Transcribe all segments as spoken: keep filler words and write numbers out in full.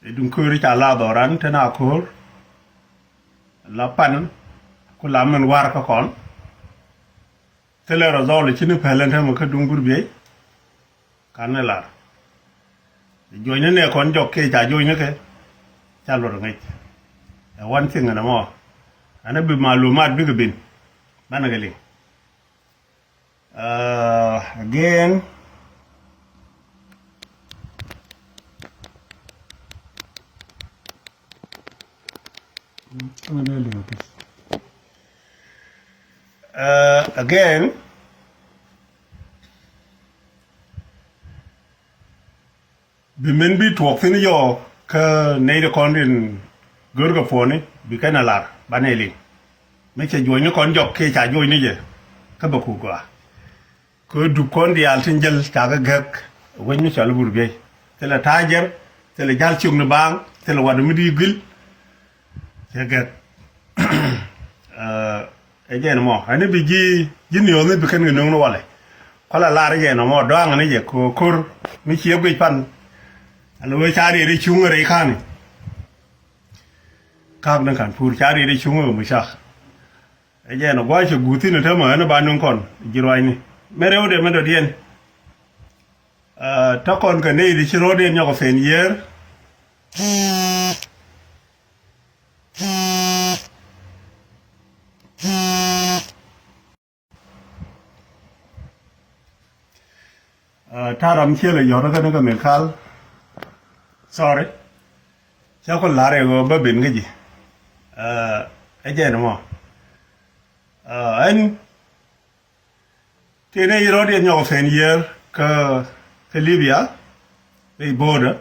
Duŋ kööri ca la dhɔran te na köör. La pan ku la min war kä kɔn. Thilɛ rɔ dhɔl ci ni pɛlɛn te mi kä duŋ gur biey. Kan ni lar. Juɔcni nɛ kɔn jɔk kiɛ ca juɔcni kɛ. Ca luɔt ŋic. Ɛ wan thing ɛn ɛmɔ. Ɛn ɛ bi malumat bikɛ bin. Banɛ kɛ liŋ. Uh, again. Uh, again. Bi min bi tuɔɔk thi̱n yɔɔ kä nɛy ti kɔn tin görkɛ puɔ̱ni bi kɛn a lar banɛ liŋ. Mi cɛ juɔ̱cni kɔn jɔk kiɛ ca juɔ̱cni jɛ kä bɛ kuk gɔaa. Kɛ dup kɔn diaal tin jäl ca kɛ gäk wec mi cɔal i̱ Burbiey. Thilɛ ta̱a̱ jɛr, thilɛ ja̱l ciökni baaŋ, thilɛ wat mi di guil. Cɛ gɛk. Ɛ jɛn mɔ ɛn bi ji̱ ji̱ niööth ni bi kɛn kɛ nöŋni walɛ. Kɔlɛ lar jɛn mɔ dɔaŋ ni jɛ kɛ ko̱r mi ciɛ guic pan. Ɛn wee ca riet i̱ cuŋ rɛy ka̱ni. Ka̱k ni ka̱n pur ca riet i̱ cuŋ mi cak. Ɛ jɛn gua̱c cɛ guth thi̱n ɛ tämɛ ɛn ba nöŋ kɔn ji̱ ruacni. Mɛ rɛwdɛ mɛ dɔ̱diɛn. Ɛ, tä kɔn kɛ nɛy ti ci ro̱o̱diɛn nyɔk ɛ pɛn yiër. Ɛ, ta̱a̱ ram ciël ɛ yɔ̱t kä ni kɛ mɛ kal. Sorry. Cä ku la̱r ɛ ɣöö bä ben kä ji̱. Ɛ, ɛ jɛn mɔ. Ɛ, ɛn Tëë nɛy rɔ̱diɛn nyɔk pɛn yiër kä, kä Libya, rɛy border.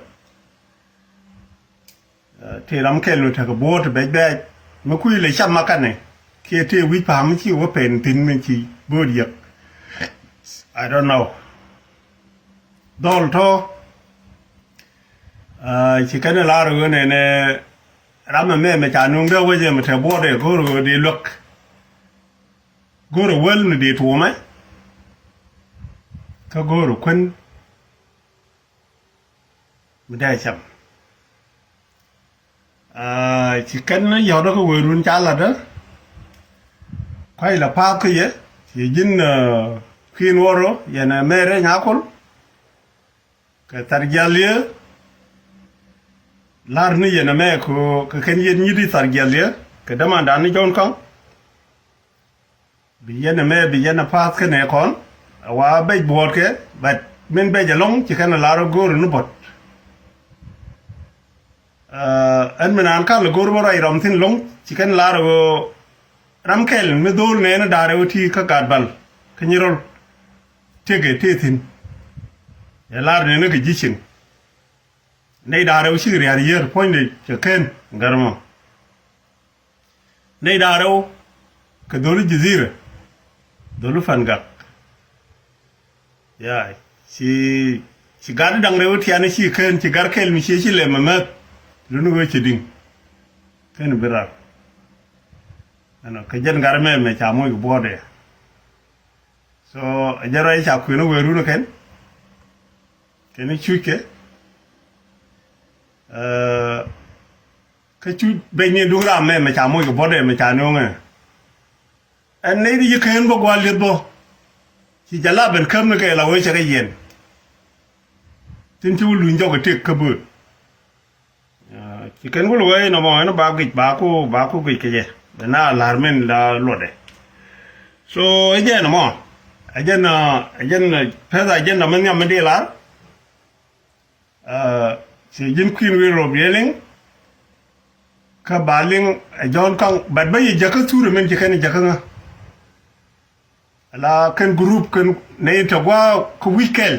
Ɛ, tëë ram kɛl mi tekɛ bo̱o̱t bɛc bɛc mi kui̱ lɛ cam makanɛ kiɛ tëë wi̱c pa̱a̱m mi ci wä pɛn thi̱n mi ci bo̱o̱t yäk. I don't know. Dhɔl tɔ̱, ɛ, ci kɛn ɛ la̱r ɣöö nɛnɛ ram ɛmɛ mɛ ca nuŋdä wecɛ mi te border go̱o̱r ɣöö dee luäk. Go̱o̱rä wäl ni dee tuumɛ kä go̱o̱rä kuän mi dee cam. Aa, ci kɛn ni yɔ̱dä kä wëë run ca la̱tdä. Kua̱c la pa̱a̱th kä yɛ ci ji̱n, aa, ki̱i̱n wä rɔ yɛn ɛ mɛɛrɛ nyakol. Kɛ thar jiath liee la̱r ni yɛn ɛmɛ kɛ kɛn yɛn nyi̱t i̱ thar jiath liee kɛ dämandan ni Jɔ̱ɔ̱n Kaŋ. Bi yɛn ɛmɛ bi yɛn ɛ pa̱a̱th kɛnɛ kɔn ɛ wa bɛc buɔ̱ɔ̱tkɛ, but min bɛc ɛlɔ̱ŋ ci kɛn ɛ la̱r ɛ go̱o̱r ni buɔ̱t. Ɛn mi naan kal ɛ go̱o̱r bä ruac rɔm thi̱n lɔ̱ŋ ci kɛn ɛ la̱r ɛ ɣöö ram kɛl mi dho̱o̱l nɛɛni da̱rɛ wä ti kä gat bal kä nyi rɔl. Tëkɛ tëë thi̱n ɛ la̱r nɛɛni kɛ ji̱ cieŋ. Nɛy da̱rɛ wä cikɛ ria̱r yiër puɔ̱nydɛ cɛ ken gär mɔ. Nɛy da̱rɛ wä kɛ dholi jidhirɛ, dholi pan gak. Ya, ci, ci gat da̱ŋ rɛw tiani ci ken ci gar kɛl mi ci ci lɛm ɛmɛth. Luni wee ci di̱ŋ ken bi rar. Ɛnɔ kɛ jɛn gat ɛmɛ mɛ ca moc kɛ buɔ̱ɔ̱dɛ. So ɛ jɛn ruac ca kuën ɛ wee run ɛ kɛn. Kɛn i̱ cuc kɛ, ɛ, kä cuc beny ni duŋ ram mɛ mɛ ca moc kɛ buɔ̱tdɛ mɛ ca nööŋɛ. Ɛn nɛy di ci ken bä gua̱l lieth bä ci jɛ la ben käm ni kɛ la wee cɛ kɛ yɛn. Tin ci wä luny jɔk kɛ tëk kä bööt. Ci kɛn wul wee nɔmɔ ɛn ba guic ba ku ba ku guic kɛ jɛ bɛ na la̱r min la luɔtdɛ. So ɛ jɛn nɔmɔ ɛ jɛn, ɛ jɛn pɛth a jɛn dɔmɛ nhiam mi di la̱r. Ci ji̱n kui̱n wi̱i̱ rop yɛ liŋ kä ba liŋ ɛ Jɔ̱ɔ̱n Kaŋ, but bä yɛ jäkä thurɛ min ci kɛn jäkä ŋä. La kɛn group kɛn nɛy in te gua̱a̱ kä wi̱c kɛl.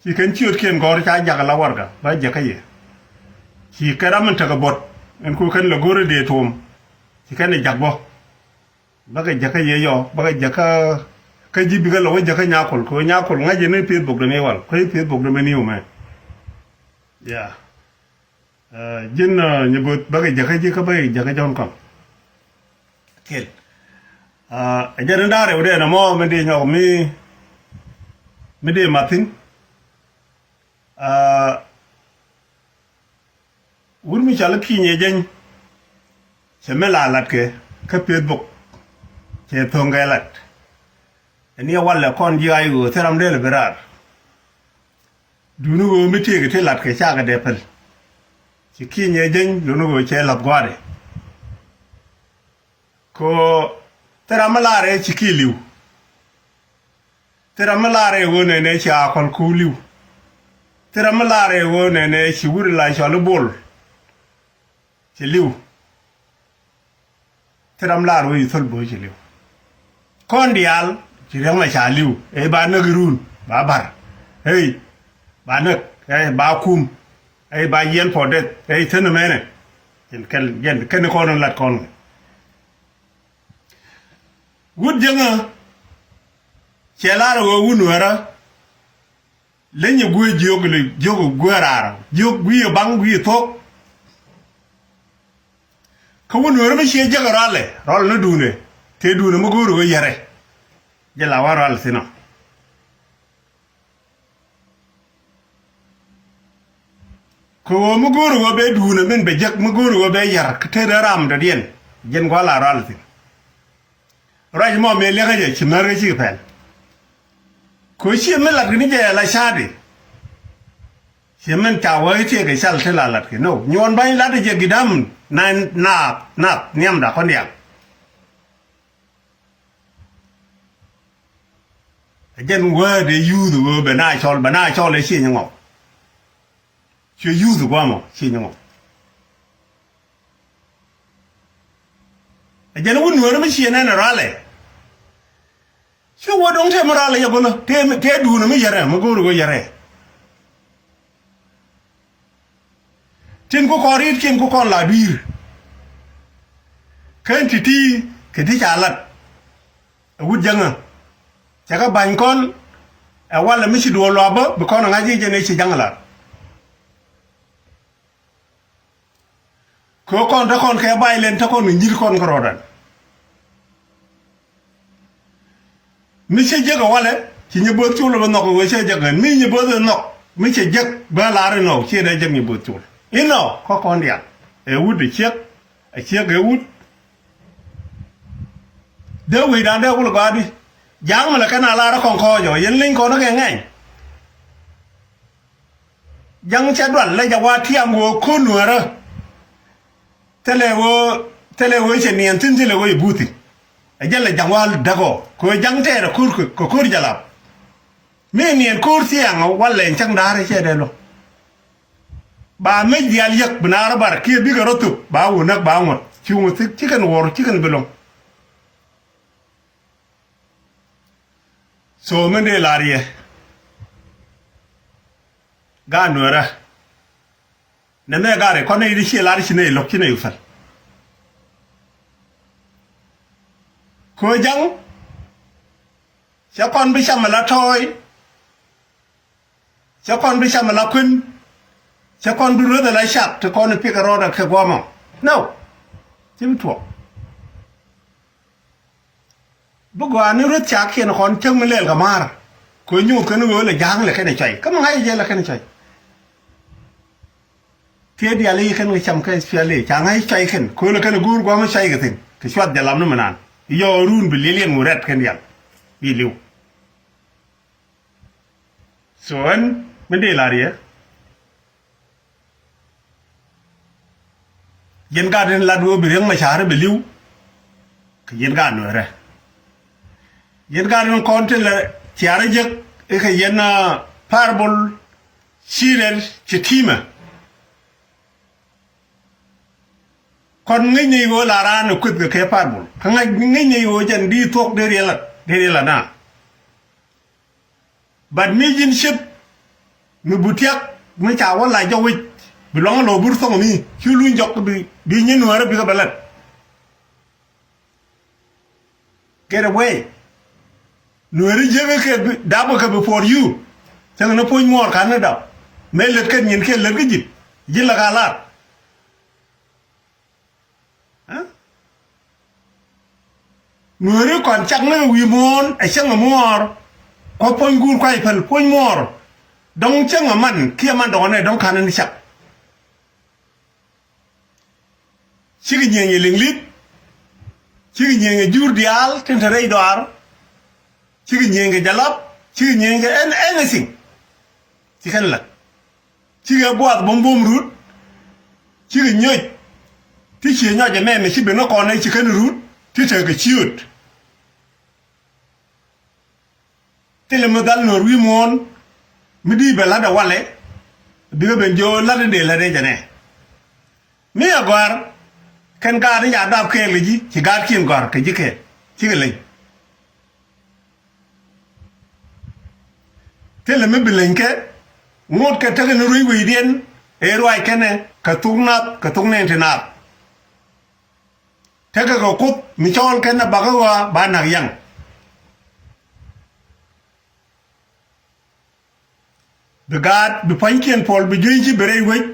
Ci kɛn ciötkiɛn gɔ̱r ca jak la warɛga bä jäkä yɛ. Ci kɛn ram in tekɛ buɔ̱t in ku kɛn lɛ go̱r in dee tuɔ̱ɔ̱m. Ci kɛn ɛ jak bä. Bä kɛ jäkä yɛ yɔ bä kɛ jäkä kä ji̱ bikɛ lɔ wä jäkä nyakol kɛ wä nyakol ŋa̱c in i̱ Facebook dɛ mi wal kä i̱ Facebook dɛ mi niw mɛ. Ya. Ji̱n, ɛ, nyi bo̱th bä kɛ jäkä ji̱ kä bä kɛ jäkä Jɔ̱ɔ̱n Kaŋ. Kil. Ɛ jɛn in da̱rɛ wä dee nɔmɔ mi dee nyɔk mi, mi dee mathin. Ɛ, Wut mi cɔal i̱ Ki̱ny Ɛ Jeny, cɛ mi la lat kɛ kä Facebook, cɛ tho̱ŋ kɛ lat. Ɛn yɛ walɛ kɔn ji̱ ay ɣöö thil ram dee lɛ bi raar. Duuni ɣöö mi tëëkɛ ti lat kɛ cakɛ dee päl. Ci Ki̱ny Ɛ Jeny luni ɣöö cɛ la̱th gua̱a̱dɛ. Kɛ ɣöö thil ram mi laarɛ ci kiɛ li̱w. Thil ram mi laarɛ ɣöö nɛnɛ ci Akɔl Kuur li̱w. Thil ram mi laarɛ ɣöö nɛnɛ ci wut la cɔal i̱ Bol ci li̱w. Thil ram laar ɣöö ci Thol Bo̱o̱ ci li̱w. Kɔn diaal ci Riɛk Macar li̱w. Ɛ ba näk irun ba bar. Ɛ ba näk, ɛ ba kum. Ɛ ba yiɛn for death. Ɛ thin mɛnɛ. Jɛn kɛl, jɛn kɛn kɔn lat kɔn. Wut Jäŋä cɛ lar ɣöö wut Nuäärä. Leny ɛ gui̱i̱ jiök, lɛ jiök ɛ gui̱i̱ raar, jiök gui̱i̱ ɛ baŋ, gui̱i̱ ɛ thuɔ̱k. Kä wut Nuäärä mi ciɛ jek ɛ rualɛ, rualɛ ni duundɛ, tëë duundɛ mi go̱o̱rɛ ɣöö yärɛ. Jɛ la wä rualɛ thi̱n ɔ. Kɛ ɣöö mi go̱o̱rɛ ɣöö bɛ duundɛ min bɛ jek, mi go̱o̱rɛ ɣöö bɛ yär, kä tëë rɛy ram dɔ̱diɛn, jɛn gua̱a̱th la rualɛ thi̱n. Ruac mɔ mëë liɛkä jɛ ci mär kä cikɛ pɛl. Kɛ ɣöö ciɛ mi lat kɛ ni jɛ la ca̱a̱di. Ciɛ min ca wä i̱ tiɛɛk kɛ cal ti la lat kɛ. No, nyuɔn ba̱ny lat jɛ gidam na, na, na nhiamda kɔn diaal. Ɛ jɛn wäätdɛ yuuth ɣöö bɛ na cɔl, bɛ na cɔl ɛ cieny ŋɔk. Cuɛ yuuth guamɔ cieny ŋɔk. Ɛ jɛn wut Nuäärä mi ciɛ nɛn ɛ rualɛ. Cuɛ wä do̱ŋ tëë mi rualɛ yɛ go̱lä, tëë, tëë duundɛ mi yärɛ, mi go̱o̱rɛ ɣöö yärɛ. Tin ku kɔn ri̱t, tin ku kɔn la dui̱r. Ken ti̱ti̱ kɛ ti ca lat. Ɛ wut Jäŋä. Cɛ kɛ ba̱ny kɔn. Ɛ walɛ mi ci duɔl luaabä bi kɔn ɛ ŋa̱c i̱ jɛn ëë ci Ja̱ŋ ɛ lat. Kɛ kɔn te kɔn kɛ violent, te kɔn kɛ nyir kɔn kärɔɔdan. Mi cä jek ɛ walɛ, ci Nyabo̱o̱th Col ɛ bä nhɔk ɛ ɣöö cä jek ɣän. Mi Nyabo̱o̱th ɛ nhɔk, mi cɛ jek bä lar inɔ, ciɛ dee jek Nyabo̱o̱th Col. Inɔ, kä kɔn diaal. Ɛ wut ɛ ciek, ɛ ciek ɛ wut. Dee wecdan dee wul gɔaa di. Ja̱a̱ŋ mi lɛ kɛn a lar ɛ kɔn kɔɔc ɔ, yɛn leny kɔn ɛ kɛ ŋɛny. Ja̱ŋ cɛ dual lɛ jɛ wa tiam ɣöö ko̱r Nuäärä. Thilɛ ɣöö, thilɛ ɣöö cɛ niɛn thi̱n, thilɛ ɣöö cɛ buth thi̱n. Ɛ jɛn lɛ Ja̱ŋ wa däk ɔ kɛ ɣöö Ja̱ŋ tɛɛr ɛ ko̱r kɛ, kɛ ko̱r Jalap. Mi niɛn ko̱r thiaŋ ɔ walɛ ɛn cäŋ da̱a̱r ɛ cɛ dee lo̱ŋ. Ba mec diaal yäk bi naar bar kiɛ bikɛ rɔ thop ba wä näk ba ŋuɔ̱t. Ci ŋuɔ̱t thik ci kɛn wuɔr ci kɛn bi lo̱ŋ. So min dee lar yɛ, gaat Nuäärä. Nɛmɛ gaat rɛy kɔn nɛy ti ciɛ lar ci nɛy lo̱k ci nɛy päl. Ko̱ Ja̱ŋ cɛ kɔn bi cam ala tɔɔy. Cä kɔn bi cam ala kuën. Cä kɔn bi rueth ala cak ti kɔn pikɛ rɔɔdɛ kɛ guɔmɔ. No. Ci bi tuɔɔk. Bi gɔaa ni rueth cak kiɛn kɔn cäŋ mi lɛl kɛ maar. Kɛ nyuuth kɛn ɣöö lɛ ja̱a̱ŋ lɛ kɛn ɛ cuay. Kä mi ŋa̱c ɛ jɛ lɛ kɛn ɛ cuay. Tiee diaal i̱ kɛn kɛ cam kɛ cuɛl i̱ ca ŋa̱c cuay kɛn. Kɛ ɣöö lɛ kɛn ɛ go̱o̱r gua̱a̱m cuay kɛ thi̱n. Kɛ cuath jɛ lam ni mi naan. Yɔɔ ruun bi liɛliɛn ŋu rɛt kɛn diaal. Bi li̱w. So ɛn mi dee lar yɛ. Yɛn gaat in lat wee bi Riɛk Macar bi li̱w. Kɛ yɛn gaat Nuɛrɛ. Yɛn gaat in kɔn ti lɛ tiarä jek i̱ kɛ yɛn, ah, parable ci rɛl ci ti̱mɛ. Kɔn ŋi̱cni ɣöö la raan ɛ kueth kɛ kɛ parable. Kä ŋa̱c ŋi̱cni ɣöö jɛn di thuɔ̱k di riɛl, di riɛl ana. But mi ji̱n cieth mi bu tiak mi ca wä la jɔk wi̱c bi luaŋ lɔ bur thɔŋ ni ci luny jɔk bi, bi nyin Nuɛrä bikɛ bɛ lät. Get away. Nuɛri jiäkä kɛ bi, dapkä kɛ bi puɔr yu. Cäŋ ni puɔ̱ny muɔɔr ka̱n ni dap. Mëë lät kɛn nyin kɛ lät kä ji̱. Ji̱ la ka lar. Ɛ? Nuɛri kɔn cak ni wi̱i̱ muɔ̱ɔ̱n ɛ cäŋ muɔɔr. Kuɔ puɔ̱ny guur kuay päl puɔ̱ny muɔɔr. Dɔ̱ŋ cäŋ man kiɛ man dɔ̱ŋ nɛ dɔ̱ŋ ka̱n ni cak. Cikɛ nyieny ɛ liŋ li̱th. Cikɛ nyieny ɛ jur diaal tin te rɛy dɔaar. Cikɛ nyieny kɛ jalap. Cikɛ nyieny kɛ an-, anything. Ci kɛn lat. Cikɛ buath buɔ̱m buɔ̱m rut. Cikɛ nyɔc. Ti ciɛ nyɔc ɛmɛ mɛ ci ben kä kɔn ɛ ci kɛn rut. Ti tekɛ ciöt. Thilɛ mi dhal Nuɔ̱ɔ̱r wi̱i̱ muɔ̱ɔ̱n mi di̱i̱t bɛ la̱t ɛ walɛ. Bikɛ ben jiö la̱t in dee la̱t ɛ jɛnɛ. Mi a gɔ̱a̱r kɛn gaat in ca dap kɛɛl kɛ ji̱ ci gaatkiɛn gɔ̱a̱r kɛ ji̱ kɛɛl. Cikɛ leny. Thilɛ mi bi leny kɛ ŋot kɛ tekɛ ni ruec wecdiɛn ëë ruac kɛnɛ kɛ thuk nath kɛ thuk nɛn ti naath. Tekɛ kɛ Kuoth mi cɔɔl kɛn ɛ bakä ɣɔaa ba na̱k yaŋ. Bi gaat bi pua̱nykiɛn puɔl bi juëny ci ben rɛy wec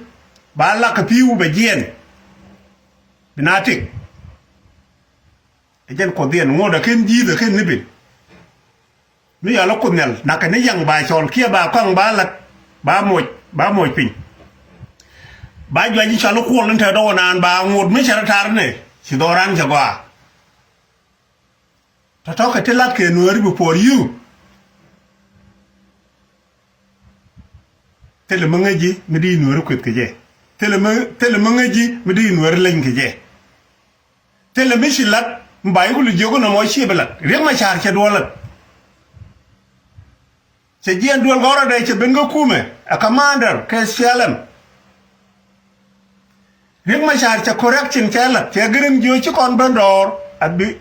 ba lak kɛ pi̱i̱ wä bɛ jiɛɛn. Bi na tëk. Ɛ jɛn Kuothdiɛn ŋot ɛ ken ji̱th ɛ ken ni ben. Mi yɔl ɛ Kuoth Nhial na̱kɛ ni yaŋ ba cɔl kiɛ ba kɔaŋ ba lat ba moc ba moc piny. Ba juac i̱ cɔl i̱ kuɔl in te dɔw naan ba ŋot mi cɛ rɔ tar ni ci dhɔran cɛ gɔaa. Tɔ̱tɔ̱ kɛ ti lat kɛ Nuääri bi puɔr yuu. Thilɛ mi ŋäc ji̱ mi di Nuääri kueth kɛ jɛ. Thilɛ mi, thilɛ mi ŋäc ji̱ mi di Nuääri leny kɛ jɛ. Thilɛ mi ci lat mi ba yi kul jiök inɔ mɔ ci bi lat. Riek Machar cɛ duɔl lat. Cɛ jiɛn duel gɔ̱rä dee cɛ ben kä kumɛ ɛ commander kɛ S P L M. Riek Machar cɛ correction cɛ lat cɛ giriŋ jiö ci kɔn ben dɔɔr a bi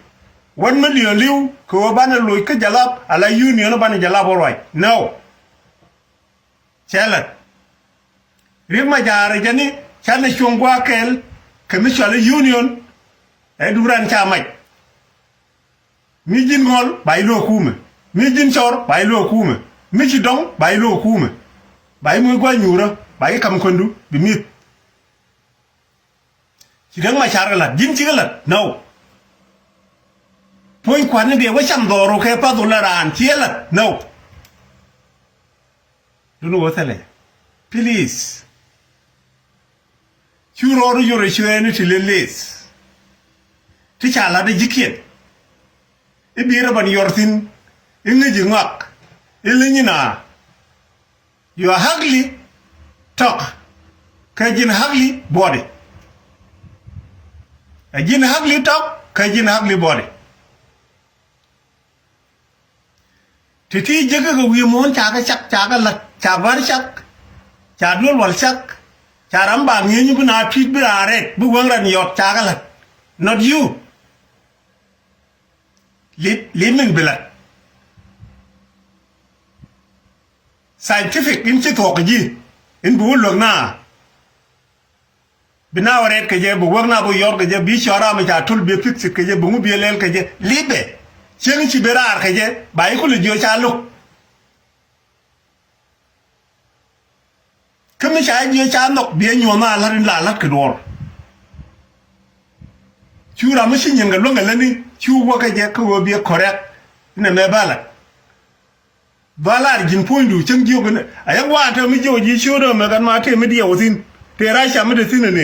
one million li̱w kɛ ɣöö banɛ loc kä jalap ala union banɛ jalap wä ruac. No. Cɛ lat. Riek Machar jɛ ni canɛ cuɔ̱ŋ gua̱a̱k kɛl kɛ mi cɔal i̱ union. Ɛ duran ca mac. Mi ji̱n ŋɔl ba i̱ lo̱o̱ kumɛ. Mi ji̱n cɔr ba i̱ lo̱o̱ kumɛ. Mi ci dɔŋ ba i̱ lo̱o̱ kumɛ. Ba i̱ muc gua̱c nyuurä ba i̱ kam kuändu bi mi̱th. Ci Riek Machar kɛ la̱t ji̱n cikɛ la̱t nɔw. Puɔ̱ny kua̱r ni biɛ wä cam dhɔru kɛ path wä la raan ciɛ la̱t nɔw. Dun wä thilɛ. Please. Cu rɔɔdu yorɛ cuɛɛni ti lel leth. Ti ca lat ɛ ji̱kiɛn. I̱ bi̱i̱rä ban yɔr thi̱n. I̱ ŋäc i̱ ŋɔak. I̱ li̱ny i̱ naa. Your ugly talk kɛ ji̱n ugly body. Ɛ ji̱n ugly talk kɛ ji̱n ugly body. Ti̱ti̱ jiäkä kɛ wi̱i̱ muɔ̱ɔ̱n ca kɛ cak ca kɛ la̱t ca gua̱r cak. Ca duel wal cak. Ca ram ba ŋi̱eeny bi na tui̱t bi raan rɛt bi wäŋ ran yɔt ca kɛ la̱t. Not you. Li̱t, li̱t min bi la̱t. Scientific in ci thuɔ̱k kɛ ji̱ in bi wä luäk na. Bi na wä rɛt kɛ jɛ bi wäk na bi yɔr kɛ jɛ bi cɔr ram ca tul bi fixit kɛ jɛ bi ŋu bi lɛl kɛ jɛ li̱pɛ. Cieŋ ci bi raar kɛ jɛ ba i̱ kulɛ jiö ca lo̱k. Kä mi ca jiɛ ca nhɔk biɛ nyuɔ̱n a la̱t in la la̱t kɛ duɔ̱ɔ̱r. Cu ram mi ci nyin kɛ luäŋ kɛ lätni cu wä kɛ jɛ kä ɣöö biɛ correct. Inɛ mɛ ba la̱t. Dhɔaar ji̱n puɔ̱nydu cäŋ jiök inɛ a yäk waan te mi jiök ji̱ ciötdä mɛ kɛn ma te mi diɛw thi̱n. Te rac ca mi te thi̱n inɛ.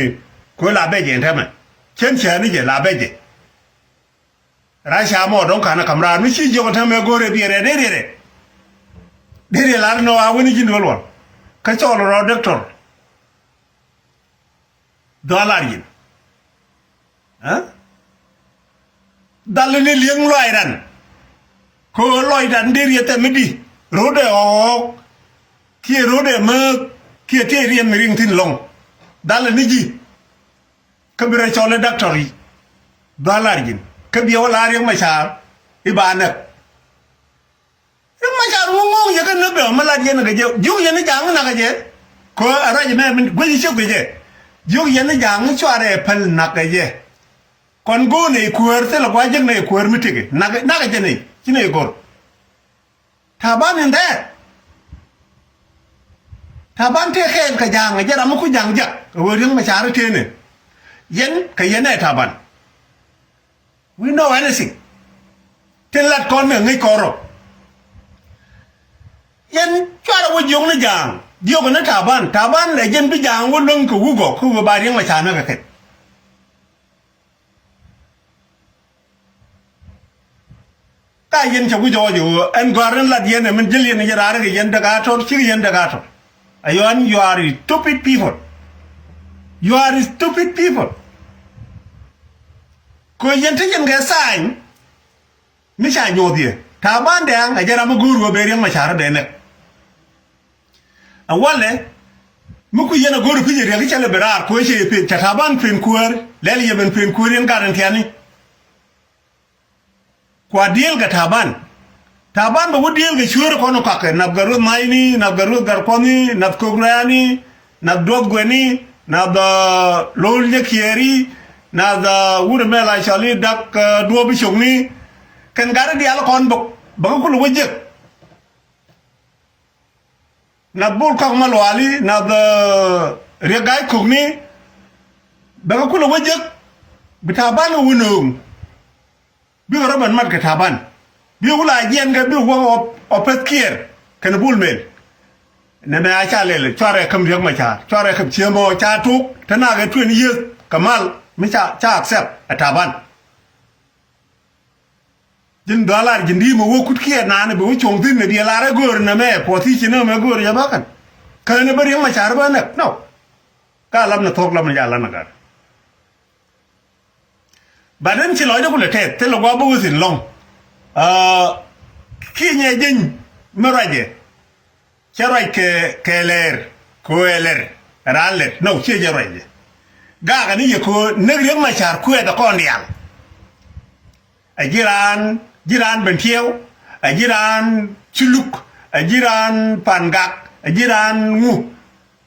Kɛ ɣöö la bɛc jɛ in täämɛ. Cän cääni jɛ la bɛc jɛ. Rac ca mɔ dɔ̱ŋ ka̱n ɛ ka̱m raar mi ci jiök ɛ täämɛ go̱o̱rɛ biɛ rɛt dee riɛ rɛt. Dee riɛ lar inɔ a wen i̱ ji̱n duel wal. Kä cɔl rɔ dɔktɔr. Dhɔaar ji̱n. Ɛ? Dhal ni li̱eŋ lɔac ran. Kɛ ɣöö lɔc ran dee riɛ thɛm mi di. Ro̱dɛ ɣɔɔk. Kiɛ ro̱dɛ määk. Kiɛ tëë riɛm mi riŋ thi̱n lɔ̱ŋ. Dhal ni ji̱. Kä bi rɔ cɔl i̱ daktɔr i̱ dhɔaar ji̱n kä biɛ wä la Riek Machar i̱ ba näk. Riek Machar ŋuɔ̱ŋ ŋuɔ̱ŋ yɛ kä näk dee mɛ lat yɛn kɛ jɛ jiök yɛn i̱ ja̱a̱ŋ nak kɛ jɛ. Kɛ ɛ ruac ɛmɛ min guäc i̱ ciök kɛ jɛ. Jiök yɛn i̱ ja̱a̱ŋ i̱ cuarɛ päl nak kɛ jɛ. Kɔn go̱o̱r nɛy kuäär thilɛ gua̱a̱c jek nɛy kuäär mi tëkɛ nak, nak kɛ jɛ nɛy ci nɛy go̱r. Taban in there. Taban tëë kɛɛl kɛ ja̱a̱ŋ ɛ jɛ ram mi ku ja̱a̱ŋ jak ɛ ɣöö Riek Machar tëënɛ. Yɛn kɛ yɛn ɛ Taban. We know anything. Tin lat kɔn mi ŋäc kɔn rɔ. Yɛn cuarɛ wä jiök ni ja̱a̱ŋ jiök ni Taban. Taban ɛ jɛn bi ja̱a̱ŋ wä luäŋ kɛ wugɔ kä ɣöö ba Riek Machar näk kɛ kɛn. Ca yɛn cɛ wi̱c ɣɔc ɣöö ɛn gɔ̱a̱r in lat yɛn ɛ min ji̱l yɛn ɛ jɛ raar kɛ yɛn däk a tɔr, cik yɛn däk a tɔr. Ayɔan, you are stupid people. You are stupid people. Kɛ yɛn te yɛn kɛ sign mi ca nyuɔth yɛ. Taban Dɛŋ a jɛ ram mi go̱o̱r ɣöö bɛ Riɛk Macar dee nɛk. A walɛ mi ku yɛn a go̱o̱r pi̱c a Riɛk cɛ lɛ bɛ raar kɛ ɣöö cɛ yɛ pen, ca Taban pen kuäär, lɛl yɛ ben pen kuäär yɛn gat in tiani. Kua diëël kɛ Taban. Taban bɛ wä diëël kɛ cueer kɔn kɔakɛ, nath Gat Ruth Ma̱cni, nath Gat Ruth Gatkuɔthni, nath Kok Rɛ̈ɛ̈ni, nath Duɔth Guɛni, nath, uh, Lo̱l Nyɛkiɛɛri, nath, uh, wut ɛmɛ la cɔl i̱ Dak, uh, Duɔ̱ɔ̱p i̱ Cokni. Kɛn gat i̱ diaal kɔn bä, bä kɛ kulɛ wä jek. Nath Bol Kɔk Maluali, nath, uh, Riɛk Ga̱a̱c Kokni, bɛ kɛ kulɛ wä jek, bi Taban kɛ wä nööŋ. Bikɛ rɔ ben mat kɛ Taban. Bikɛ wä la jiɛn kɛ bikɛ wä ɔ, ɔ peth kiɛɛr kɛnɛ Bol Mel. Nɛmɛ a ca lɛl, cuarɛ käm Riɛk Macar, cuarɛ käm ciemɔ ca tok, te nak ɛ twenty years kɛ mal, mi ca, ca accept ɛ Taban. Ji̱n dhɔalar ji̱n di̱i̱m ɛ wä kut kiɛ naan bi wä cuɔ̱ŋ thi̱n ɛ diɛ lar ɛ go̱o̱r nɛmɛ puɔth i̱ ci nɛmɛ go̱o̱r yɛ bäkän. Känɛ bä Riɛk Macar bä nɛk nɔ. Ka lam ni thuɔ̱k lam ni ca lan agar. Bat in ci lɔcdä kulɛ tɛth thilɛ gua̱a̱ bä wä thi̱n lɔ̱ŋ. Aa, kiɛ nyɛ jeny mi ruacɛ. Cɛ ruac kɛ, kɛ lɛr, kɛ ɣöö ɛ lɛr, raan lɛr, nɔ, ciɛ jɛ ruac jɛ. Gaakɛ ni yɛ kɛ ɣöö näk Riɛk Macar kuɛɛth ɛ kɔn diaal. Ɛ ji̱ raan, ji̱ raan Bentiɛw, ɛ ji̱ raan Culuk, ɛ ji̱ raan Pangak, ɛ ji̱ raan ŋu.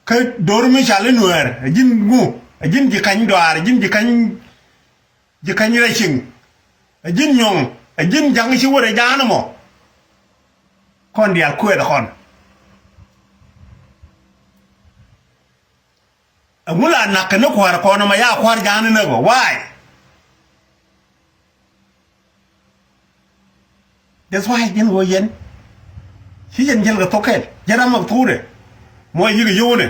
Kä do̱r mi cal i̱ Nuäär, ɛ ji̱n ŋu, ɛ ji̱n ji̱ ka̱ny dɔaar, ɛ ji̱n ji̱ ka̱ny, ji̱ ka̱ny rɛy cieŋ, ɛ ji̱n nyɔ̱ŋ, ɛ ji̱n ja̱ŋ ci wä rɛy ja̱a̱n ɛmɔ. Kɔn diaal kuɛɛth ɛ kɔn. Ɛŋu la nak kɛ ni kua̱r kɔn ɛmɔ ya kua̱r ja̱a̱n inɛ bä? Why? That's why ji̱n ɣöö yɛn ci yɛn jäl kɛ thok kɛl, jɛn ram ɛ thukdɛ. Muɔc yikɛ yio̱wni.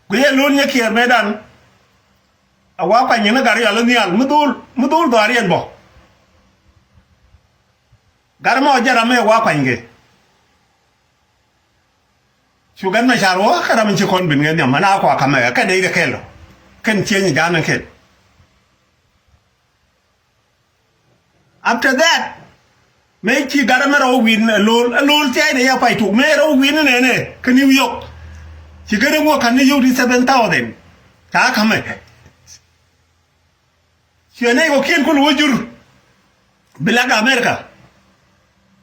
Guiyɛ lo̱n nyɛ kiɛɛr mëëdan. A wa kuany yɛn ni gat rial ni nhial mi dho̱o̱l, mi dho̱o̱l dhɔaar yɛn bä. Gat mɛ ɔ jɛn ram mɛ wa kuany kɛ. Cu Gat Macar wä kä ram in ci kɔn ben ŋäth nhiam, mana kua kamɛ kɛ nɛy kɛ kɛl ɔ. Kɛn cieny ja̱a̱n in kɛl. After that, mëë ci gat ɛmɛ rɛw wi̱n ɛ lo̱l, ɛ lo̱l thia̱cdɛ yɛ pay tuk, mëë rɛw wi̱n inɛnɛ kä New York. Ci gat ɛmɔ ka̱n ni yio̱w ti seven thousand. Ca kamɛ. Ciɛ nɛy kɔ̱kiɛn kulɛ wä jur. Bi lak America.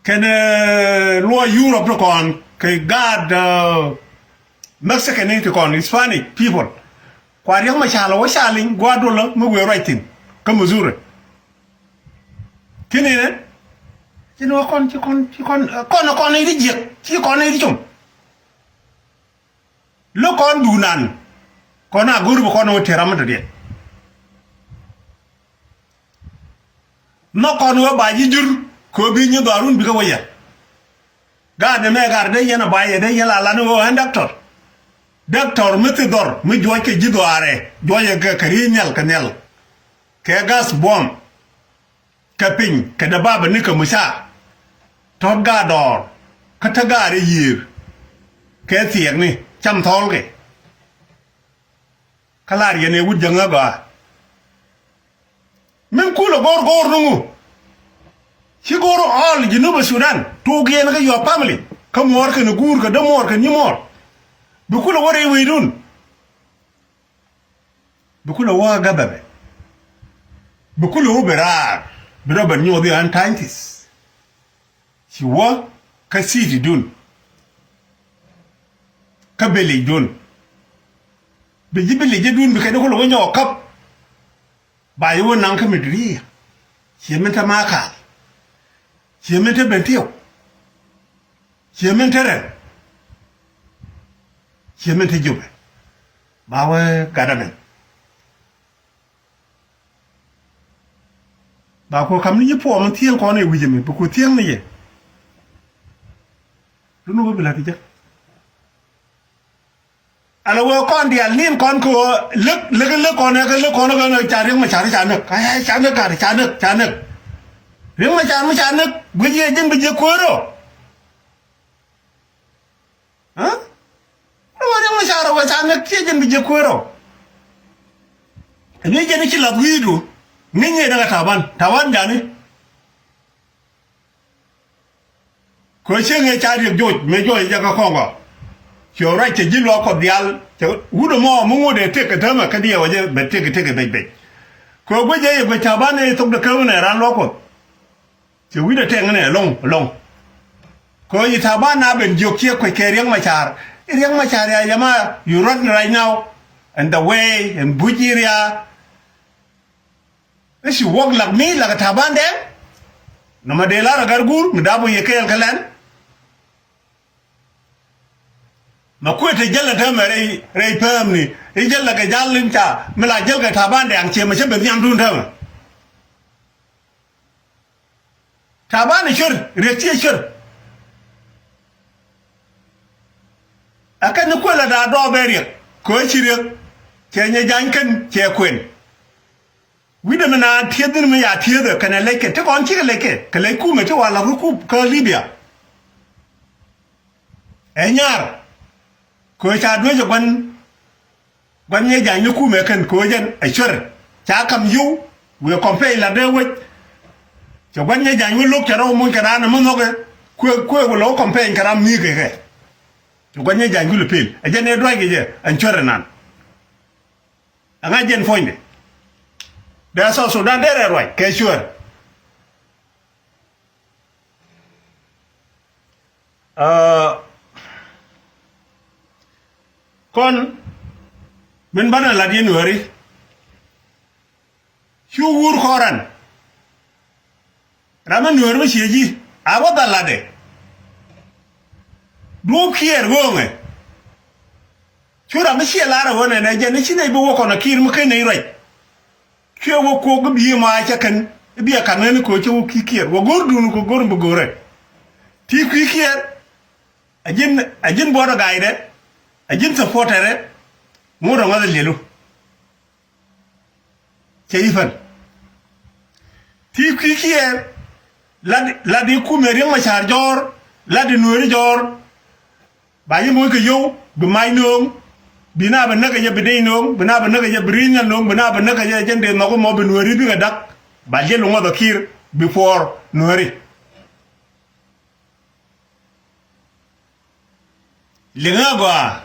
Kɛnɛ, eh, luɔc Europe ti kɔn kɛ gaat, eh, Mexican ni ti kɔn, Hispanic people. Kua Riɛk Macar wä ca liŋ gua̱a̱r duɔlä mi wëë ruac thi̱n kä Missouri. Kini nɛ ci ni wä kɔn, ci kɔn, ci kɔn, eh, kɔn, kɔn ni ti jiɛk, ci kɔn ni ti com. Lo̱k kɔn duunan kɔn a go̱r bi kɔn wä te ram mi dɔ̱diɛn. Nhɔk kɔn wä ba ji̱ jur kɛ ɣöö bi nyi dhɔaarun bikɛ wä yɛ. Gaat ni mɛ gaat dee yɛn a ba yɛ dee yɛn la lan wä ɣän doctor. Doctor mi thi dhɔr mi juɔc kɛ ji̱ dhɔaarɛ juɔc kɛ kɛ ri nhial kɛ nhial. Kɛ gas buɔ̱m. Kɛ piny kɛ dee bapɛ ni kɛ muca. Tɔ̱t gaat dɔɔr kä te gaat rɛy yiëër. Kɛ thiɛɛkni cam thɔɔlkɛ. Kä lar yɛn ɛ wut jäŋä gɔaa. Min kulɛ go̱o̱r go̱o̱r ni ŋu? Ci go̱o̱r all Junub Sudan. Tuuk yɛn kä your family. Kä muɔɔr kɛn guur kɛ dämuɔɔr kɛ nyimuɔɔr. Bi kulɛ wä rɛy wecdun. Bi kulɛ wä government. Bi kulɛ wä bi raar. Bi rɔ ben nyuɔth i̱ ɣän ta̱a̱nythi̱th. Ci wä kä city dun. Kä village dun. Bi ji̱ village dun bi kɛn i̱ kulɛ wä nyɔk käp. Ba yɛ wä naŋ kä Midiriya. Ciɛ min te Makal. Ciɛ min te Bentiu. Ciɛ min te Rɛl. Ciɛ min te Jubɛ. Ba wä gatdä mɛn. Ba ku kam ni ji̱ puɔm thi̱eŋ kɔn i̱ wi̱cɛ mi bi ku thi̱eŋ ni yɛ. Dun wä bi la̱t i̱ jɛ. Ala wee kɔn diaal ni̱n kɔn kɛ ɣöö lek lek lek kɔn ɛ kɛ lek kɔn ɛ kɛ ca riɛk mɛ ca riɛk ca näk ca näk ca näk ca näk. Riek Machar mi ca näk guic yɛ jɛn bi jiäk kuäär ɔ. Aa? Riek Machar ɔ wee ca näk ciɛ jɛn bi jiäk kuäär ɔ. Ɛ bi jɛn i̱ ci lath wi̱i̱du ŋi̱ny yɛ däk ɛ Taban, Taban jani. Kɛ cieŋ ëë ca Riek joc mëë jɔɔc jɛ kä Kɔŋkɔ. Ciɛ ruac cɛ ji̱ luaak Kuɔth diaal cɛ wut ɛmɔ mi ŋot ëë tëk kɛ täämɛ kä diɛw ɛ jɛ bɛ tëk tëk ɛ bec bec. Kɛ guic ëë yɛ guic Taban ëë thok dee käwun ɛ raan luaak Kuɔth. Cɛ wi̱cdɛ tɛŋ ɛnɛ ɛlɔ̱ŋ ɛlɔ̱ŋ. Kɛ ɣöö ci Taban na ben jiök ciɛ kuec kɛ Riek Machar. Riek Machar ya jama, you run right now. And the way and buc area. I̱ ci wuɔk lak mi lak Taban dɛŋ. Nɔmɔ dee lar agar guur mi dap wä yɛ kɛɛl kɛ lɛn. Ma kuet te jäl ɛ täämɛ rɛy rɛy päämni i̱ jäl ɛ kɛ jal in ca mi la jäl kɛ Taban dɛŋ ciɛ ma cä ben nhiamdun täämɛ. Taban ɛ cuer Riek ciɛ cuer. Ɛ kɛn ni kuël ɛ daa dɔɔp ɛ Riek kɛ ɣöö ci Riek cɛ nyɛ jany kɛn cɛ kuën. Wi̱cdɛ mi naan ti̱eth ni mi ya ti̱ethä kɛnɛ lɛckɛ ti kɔn cikɛ lɛckɛ kɛ lɛc kumɛ ti wa la̱k ri kup kä Libya. Ɛ nyar kɛ ɣöö ca duecɛ gua̱n gua̱n nyɛ jany ni kumɛ kɛn kɛ ɣöö jɛn ɛ cuɛr ca ka̱m yio̱w wi̱i̱ kɔmpɛny la dee wec. Cɛ gua̱n nyɛ jany wä lo̱k cɛ rɔw muny kɛ raan ɛmɛ nhɔkɛ kuëë kuëë wä lo̱k kɔmpɛny kɛ ram mi̱i̱kɛ kɛ. Cɛ gua̱n nyɛ jany kulɛ pel ɛ jɛn ëë duackɛ jɛ ɛn cuɛr ɛnan. Ɛŋa jɛn puɔ̱nydɛ? Dee South Sudan dee rɛɛ ruac kɛ cuɛr. Aa, kɔn min banɛ lat yɛn wääri. Cu wur kɔran. Ram mi nueer mi cie ji̱ a wä dhal latdɛ. Duɔ̱ɔ̱p Kiir ɣööŋɛ. Cu ram mi ciɛ lar ɛ ɣöö nɛnɛ jɛn i̱ ci nɛy bi wä kɔn a Kiir mi ken nɛy ruac. Cuɛ wä kuɔk i̱ bi̱i̱ ma cä kɛn i̱ biɛ ka̱n ɣän i̱ köö cä wä kui̱ Kiir wä go̱r duun kɛ go̱r in bi go̱rɛ. Ti kui̱ Kiir a ji̱n a ji̱n bo̱o̱r ɛ ga̱a̱ydɛ a ji̱n supporterɛ. Ŋot ɛ ŋɔth ɛ liɛlu. Cɛ i̱ pän ti kui̱ Kiir. Lat lat i̱ kumɛ Riek Machar jɔɔr. Lat i̱ nueeri jɔɔr. Ba yi moc kɛ yio̱w bi mac nööŋ. Bi na bɛ näk kɛ jɛ bi dec nööŋ bi na bɛ näk kɛ jɛ bi ri̱i̱nyal nööŋ bi na bɛ näk kɛ jɛ jɛn dee nhɔk mɔ bi nueeri bikɛ da̱k. Ba liɛl ŋɔth ɔ Kiir bi puɔɔr nueeri. Liŋä gɔaa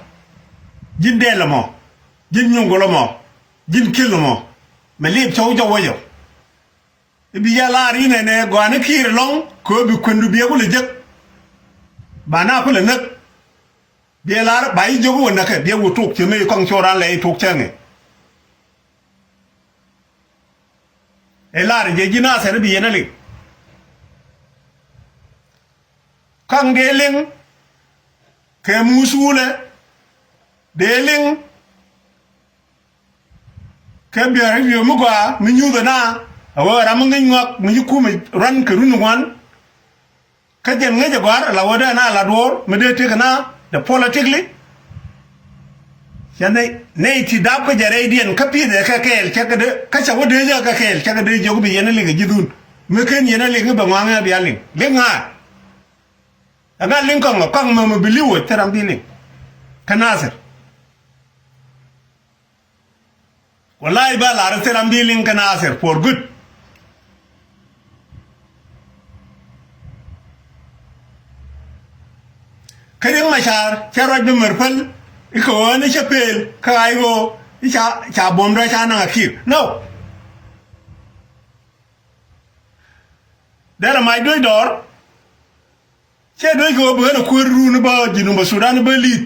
ji̱n dɛl ɛmɔ ji̱n nyuŋ gol ɛmɔ ji̱n ki̱l ɛmɔ. Mɛ liip cɔw jɔw wecɔ. I̱ bi jɛ lar inɛ nɛ gɔaa ni Kiir ɛlɔ̱ŋ kɛ ɣöö bi kuendu biɛ kulɛ jek. Ba na kulɛ näk. Biɛ lar ba i̱ jek wä näkɛ biɛ wä tok cɛ mëë kɔŋ cɔɔr an lɛ i̱ tok cäŋɛ. Ɛ lar jɛ ji̱ Nathɛr i̱ bi yɛn ɛ liŋ. Kaŋ dee liŋ kɛ muth wulɛ dee liŋ. Kɛ biɛr i̱ wi̱i̱ mi gɔaa mi nyuuth ɛna a wee ram mi ŋi̱ny ŋɔak mi ci kumɛ ruan kɛ run ŋuan. Kä jɛn ŋäcɛ gɔ̱a̱r ala wä dee na la duɔ̱ɔ̱r mi dee tëk na the politically. Cɛ nɛy nɛy ti dap kä jɛ rɛydiɛn kä pi̱i̱thɛ kɛ kɛɛl cɛ kɛ dee kä cɛ wä dee jɛ kɛ kɛɛl cɛ kɛ dee jiök bi yɛn a liŋ a ji̱ dhun. Mi ken yɛn a liŋ i̱ bɛ ŋɔaŋɛ a bia liŋ liŋ ŋa̱a̱. Ɛŋa liŋ kɔŋ ɔ kɔŋ mɛ mɛ bi li̱w ɔ thil ram bi liŋ. Kä Nathir. Walayi ba lar thil ram bi liŋ kä Nathir for good. Kä Riek Machar cɛ ruac bi mär päl i̱ kɛ ɣöö ni cä pëël kä ɣa̱c ɣöö i̱ ca ca buɔ̱mdä ca naŋ a Kiir. No. Derɛ mac duec dɔɔr. Cɛ duec kɛ ɣöö bi ɣän a kuäär run bä Jinub Sudan bä li̱i̱t.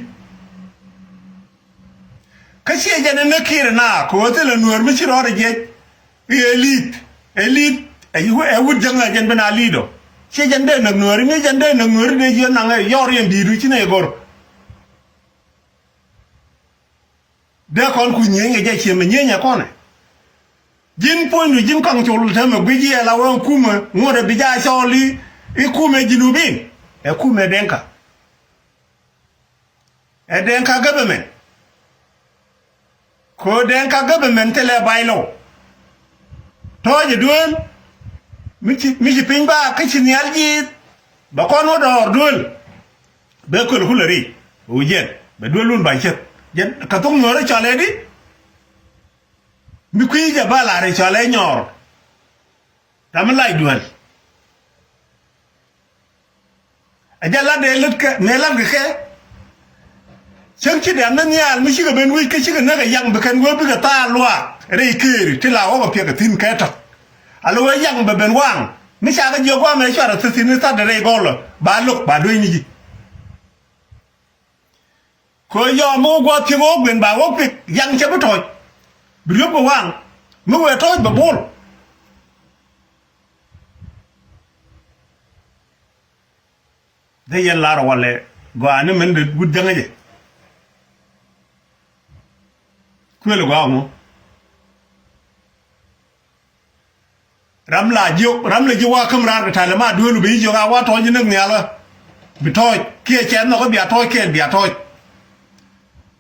Kä ciɛ jɛn in näk Kiir ina kɛ ɣöö thilɛ nuäär mi ci rɔɔdɛ jiɛc. I̱ ɛ li̱i̱t ɛ li̱i̱t ɛ wut jäŋ ɛ jɛn bi na li̱i̱t ɔ. Ciɛ jɛn dee näk nuäär mi jɛn dee näk nuäär dee jiɛ naŋ ɛ yɔr yɛn di̱i̱t wi̱c ci nɛ yɛ go̱r. Dee kɔn ku nyieny kɛ jɛ ciɛ mɛ nyieny ɛ kɔnɛ. Ji̱n puɔ̱nydu ji̱n kɔaŋ col täämɛ guic yɛ la wee kumɛ ŋuɔ̱tɛ bi jaa cɔɔl i̱ i̱ kumɛ Jinubin. Ɛ kumɛ Denka. Ɛ Denka government. Ko Denka government thilɛ ba̱i̱ lɔw. Tɔ̱ɔ̱cɛ dueen. Mi ci, mi ci piny ba kä ci nhial ji̱. Bɛ kɔn wä dɔɔr duel. Bɛ köl kulɛ ri. Wu jiɛn bɛ duel wun ba ceth. Jiɛn kɛ thok nyuɔr cɔl ɛ di. Mi kui̱ jɛ ba lar cɔl ɛ nyɔɔr. Ram mi lac duel. Ɛ jɛ lat dee lät kɛ mëë lat kɛ kɛ. Cäŋ ci dɛm ni nhial mi cikɛ ben wec kä cikɛ näk ɛ yaŋ bi kɛn wee bikɛ thaal luaak rɛy këëri ti la wä bɛ piɛk ɛ thi̱n kɛ tɔ̱. A lo wee yaŋ bɛ ben waŋ mi ca kɛ jiök guamɛ cuarɛ thi̱thi̱n ni thatdɛ rɛy gɔlä ba lo̱k ba dueeny ni ji̱. Kɛ ɣöö yɔɔm mi wä gua̱a̱th thiek wä guiɛn ba wä pik yaŋ cɛ bi tɔ̱ɔ̱c. Bi riöp kɛ waŋ mi wëë tɔ̱ɔ̱c bɛ bol. Dee yɛn lar walɛ gɔaa ni mɛn dee wut jäŋä jɛ. Kuël gɔaa ŋu. Ram la jiök, ram la jiök wa käm raar kɛ ta̱lɛ ma duelu bi jiök a wa tɔ̱ɔ̱c ni nhial ɣä. Bi tɔ̱ɔ̱c kiɛ cɛ nhɔk bia tɔ̱ɔ̱c kɛɛl bia tɔ̱ɔ̱c.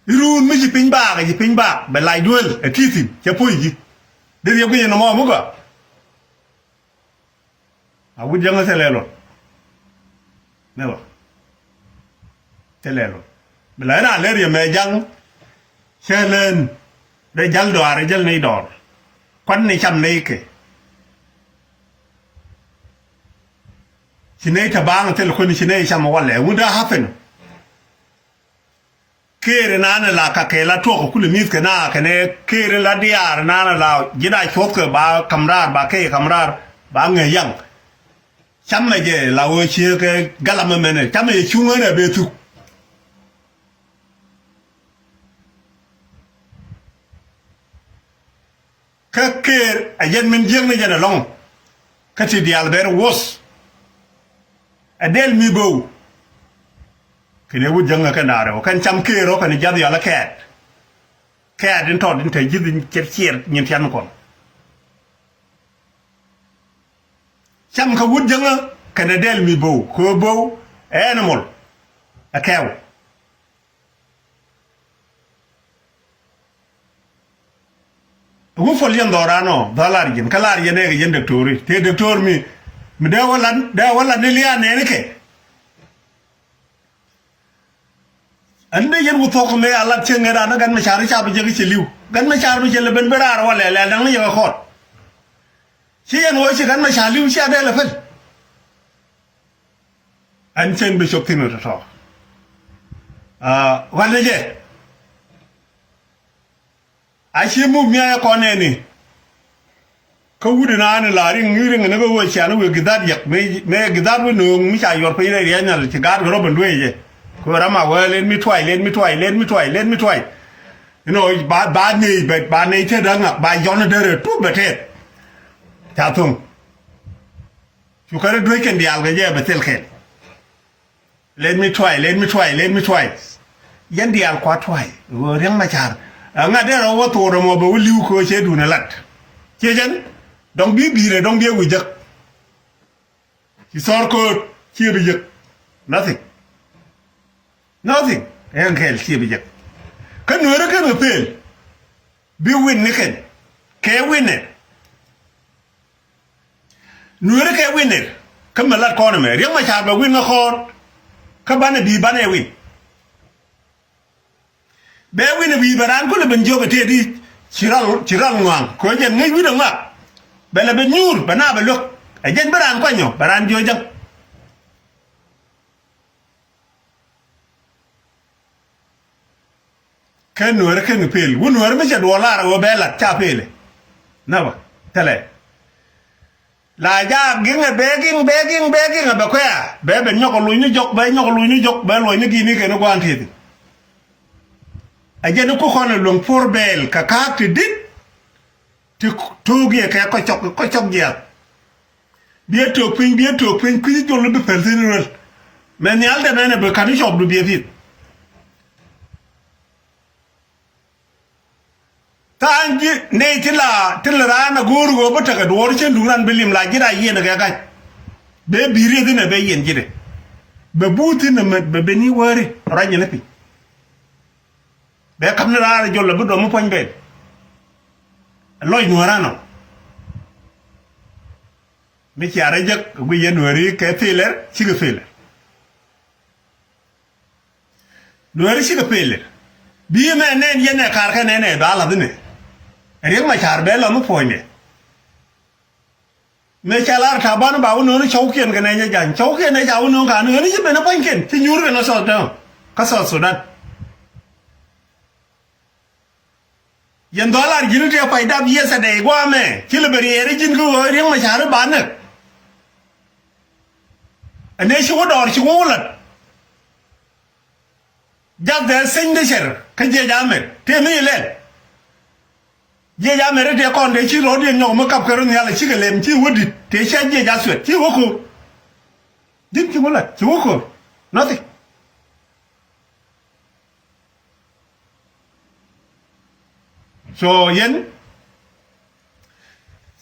Iruun mi ci piny baak, ci piny baak bɛ lac duel ɛ ti̱thi̱n cɛ puɔ̱c ji̱. Dee riɛk guic ɛn ɛmɔ mi gɔaa. A wut jäŋä thilɛ luɔt. Nɛ bä. Thilɛ luɔt. Bi la ina lɛ riɛm ɛ jaŋ. Cɛ lɛn. Dee jal dɔaar ɛ jal nɛy dɔɔr. Kuan ni cam nɛy kɛ. Ci nɛy te baaŋ thil kuäni ci nɛy cam walɛ. Wut daa happen. Këër inanɛ la kakɛ la tuɔk kulɛ mi̱th kɛ na kɛnɛ këër in la diaar inanɛ la ji̱n a cuɔthkɛ ba ka̱m raar ba kɛ ka̱m raar ba ŋäc yaŋ. Camɛ jɛ la ɣöö ciekɛ galamɛ mɛnɛ camɛ jɛ cuŋä rɛ bee thuk. Kä këër a jɛn min jiäkni jɛn ɛlɔ̱ŋ. Kä ti diaal bɛr wuɔth. Ɛ dɛl mi bo̱o̱. Kɛn ɛ wut jäŋä kɛn da̱a̱r ɛ wä kɛn cam këër ɔ kɛn jath yɔal ɛ kɛɛt. Kɛɛt in tɔt in te ji̱th in ciɛr ciɛr nyin tian kɔn. Cam kä wut jäŋä kɛn ɛ dɛl mi bo̱o̱ kɛ bo̱o̱ ɛ animal. Ɛ kɛw. Ŋu puɔl yɛn dhɔran ɔ dhɔl lar yɛn kä lar yɛn ɛ kɛ yɛn dɔktori tëë dɔktor mi mi dee wä lat dee wä lat ni lia̱a̱ nɛɛni kɛ. Ɛn dee yɛn ku thuɔ̱k mëë a lat cieŋ ŋɛt an ɛ gan mɛ car i̱ ca bi jek i̱ cɛ li̱w gan mɛ car bi cɛ lɛ ben ben raar wä lɛl lɛl da̱ŋ ni yɛ kɛ kɔt. Ci yɛn wä ci gan mɛ car li̱w cia dee lɛ pɛl. Ɛn cieŋ bi cop thi̱n ɛ tɔ̱tɔ̱. Ɣän ni jɛ. A ci muk mia̱a̱c ɛ kɔn nɛɛni. Kä wut inani la riŋ ni riŋ ni kä wee cian wee githat yɛk mëë githat wee nööŋ mi ca yuɔr piny rɛy riɛc nhial ci gaat kɛ rɔ ben duee jɛ. Kɛ wee ram a wee let me try, let me try, let me try, let me try. Inɔ ba ba nɛy bɛ ba nɛy te däŋ ŋak ba yɔn derɛ tup bɛ tɛth. Ca thoŋ. Cu kärɛ duec kɛn diaal kɛ jɛ bɛ thil kɛn. Let me try, let me try, let me try. Yɛn diaal kua try ɣöö riäŋ ma ca̱r. Ɛ ŋa̱t dee rɔ wä thor ɛmɔ bɛ wä li̱w kɛ ɣöö cɛ duun ɛ lat. Ciɛ jɛn dɔ̱ŋ bi bi̱i̱rɛ dɔ̱ŋ bi ɛ wi̱c jek. Ci thɔr kööt ciɛ bi jek. Nothing. Nothing. Ɛn kɛl ciɛ bi jek. Kä nueerä kɛn kɛ pëël bi win ni kɛn kɛ win ɛ. Nueeri kɛ win ir kä mi lat kɔn ɛmɛ riɛk ma ca̱r bɛ win ŋä kɔn. Kä banɛ bi̱i̱ banɛ win. Bɛ win ɛ wi̱i̱ bɛ raan kulɛ ben jiök ɛ tëë di ci ral ci ral ŋɔaŋ kɛ jɛn ŋäc wi̱n ɛ ŋɔak. Bɛ lɛ ben nyuur bɛ na bɛ luäk ɛ jɛn bi raan kuany ɔ bɛ raan jiök jäŋ. Kɛ nuäärä kɛn kɛ pëël wä nuäärä mi cɛ duɔɔl lar ɛ wä bɛ lat ca pëëlɛ. Nabä thɛlɛ. La jaak giŋɛ bɛ giŋ bɛ giŋ bɛ giŋɛ bɛ kuɛ̈ɛ̈ bɛ bɛ nyɔk luny ni jɔk bɛ nyɔk luny ni jɔk bɛ luɔ̱ny ni gi̱i̱ni kɛn ni gua̱a̱n ti̱ethi. Ɛ jɛn ni kukɔn ɛ luäŋ puɔ̱r bɛɛl kɛ ka̱a̱k ti di̱t. Ti to̱o̱k yɛ kɛ kɔc cɔk kɔc cɔk jiath. Biɛ to̱o̱k piny biɛ to̱o̱k piny kui̱ jol bi päl thi̱n ruel. Mɛ nhial dɛ mɛn ɛ bi ka̱n i̱ cɔpdu biɛ pi̱th. Tha̱a̱ŋ ji̱ nɛy ti la ti la raan a go̱o̱r ɣöö bä tekɛ duɔ̱ɔ̱r cien duŋ ran bi lim la ji̱ ra yieen ɛ kɛ ga̱ny. Bɛ bi̱i̱ rieth inɛ bɛ yieen ji̱dɛ. Bɛ buuth inɛ mät bɛ ben i̱ wääri ruac nyɛ ni piny. Bɛ ka̱m ni raar jɔl a bi dɔm mi puɔ̱ny ben. Lɔc nuɔ̱ɔ̱ran ɔ. Mi cia rɔ jek, gui yɛn Nuääri kɛ failure, cikɛ failure. Nuääri cikɛ failure. Bi mɛ nɛn yɛn ɛ kaar kɛ nɛn ɛ ba lath inɛ. Riek Machar bɛ lɔ mi puɔ̱nydɛ. Mëë ca lar Taban ba wä no̱o̱ŋ cɔwkiɛn kɛ nɛy jɛ ja̱ny. Cɔwkiɛn ɛ ca wä no̱o̱ŋ ka̱n ɣän ci ben ɛ pua̱nykiɛn ci nyuur kɛn ɛ South Sudan. Kä South Sudan. Yɛn dhɔl ar ji̱n ti ɛ pay dap yesterday guamɛ ci lɛ ben riɛɛr ji̱n kä ɣöö Riek Machar ba näk. Ɛn ëë ci wä dɔɔr ci wä wä la̱t. Jath dee signature kä jiɛc Amer tëë mi ilɛl. Jiɛc Amer tëë kɔn dee ci ro̱o̱diɛn nyɔk mi kap kɛ run nhial cikɛ lem ci wä di̱t tëë cä jiɛc a suet ci wä ko̱r. Di̱t ci wä la̱t ci wä ko̱r. Nothing. So yɛn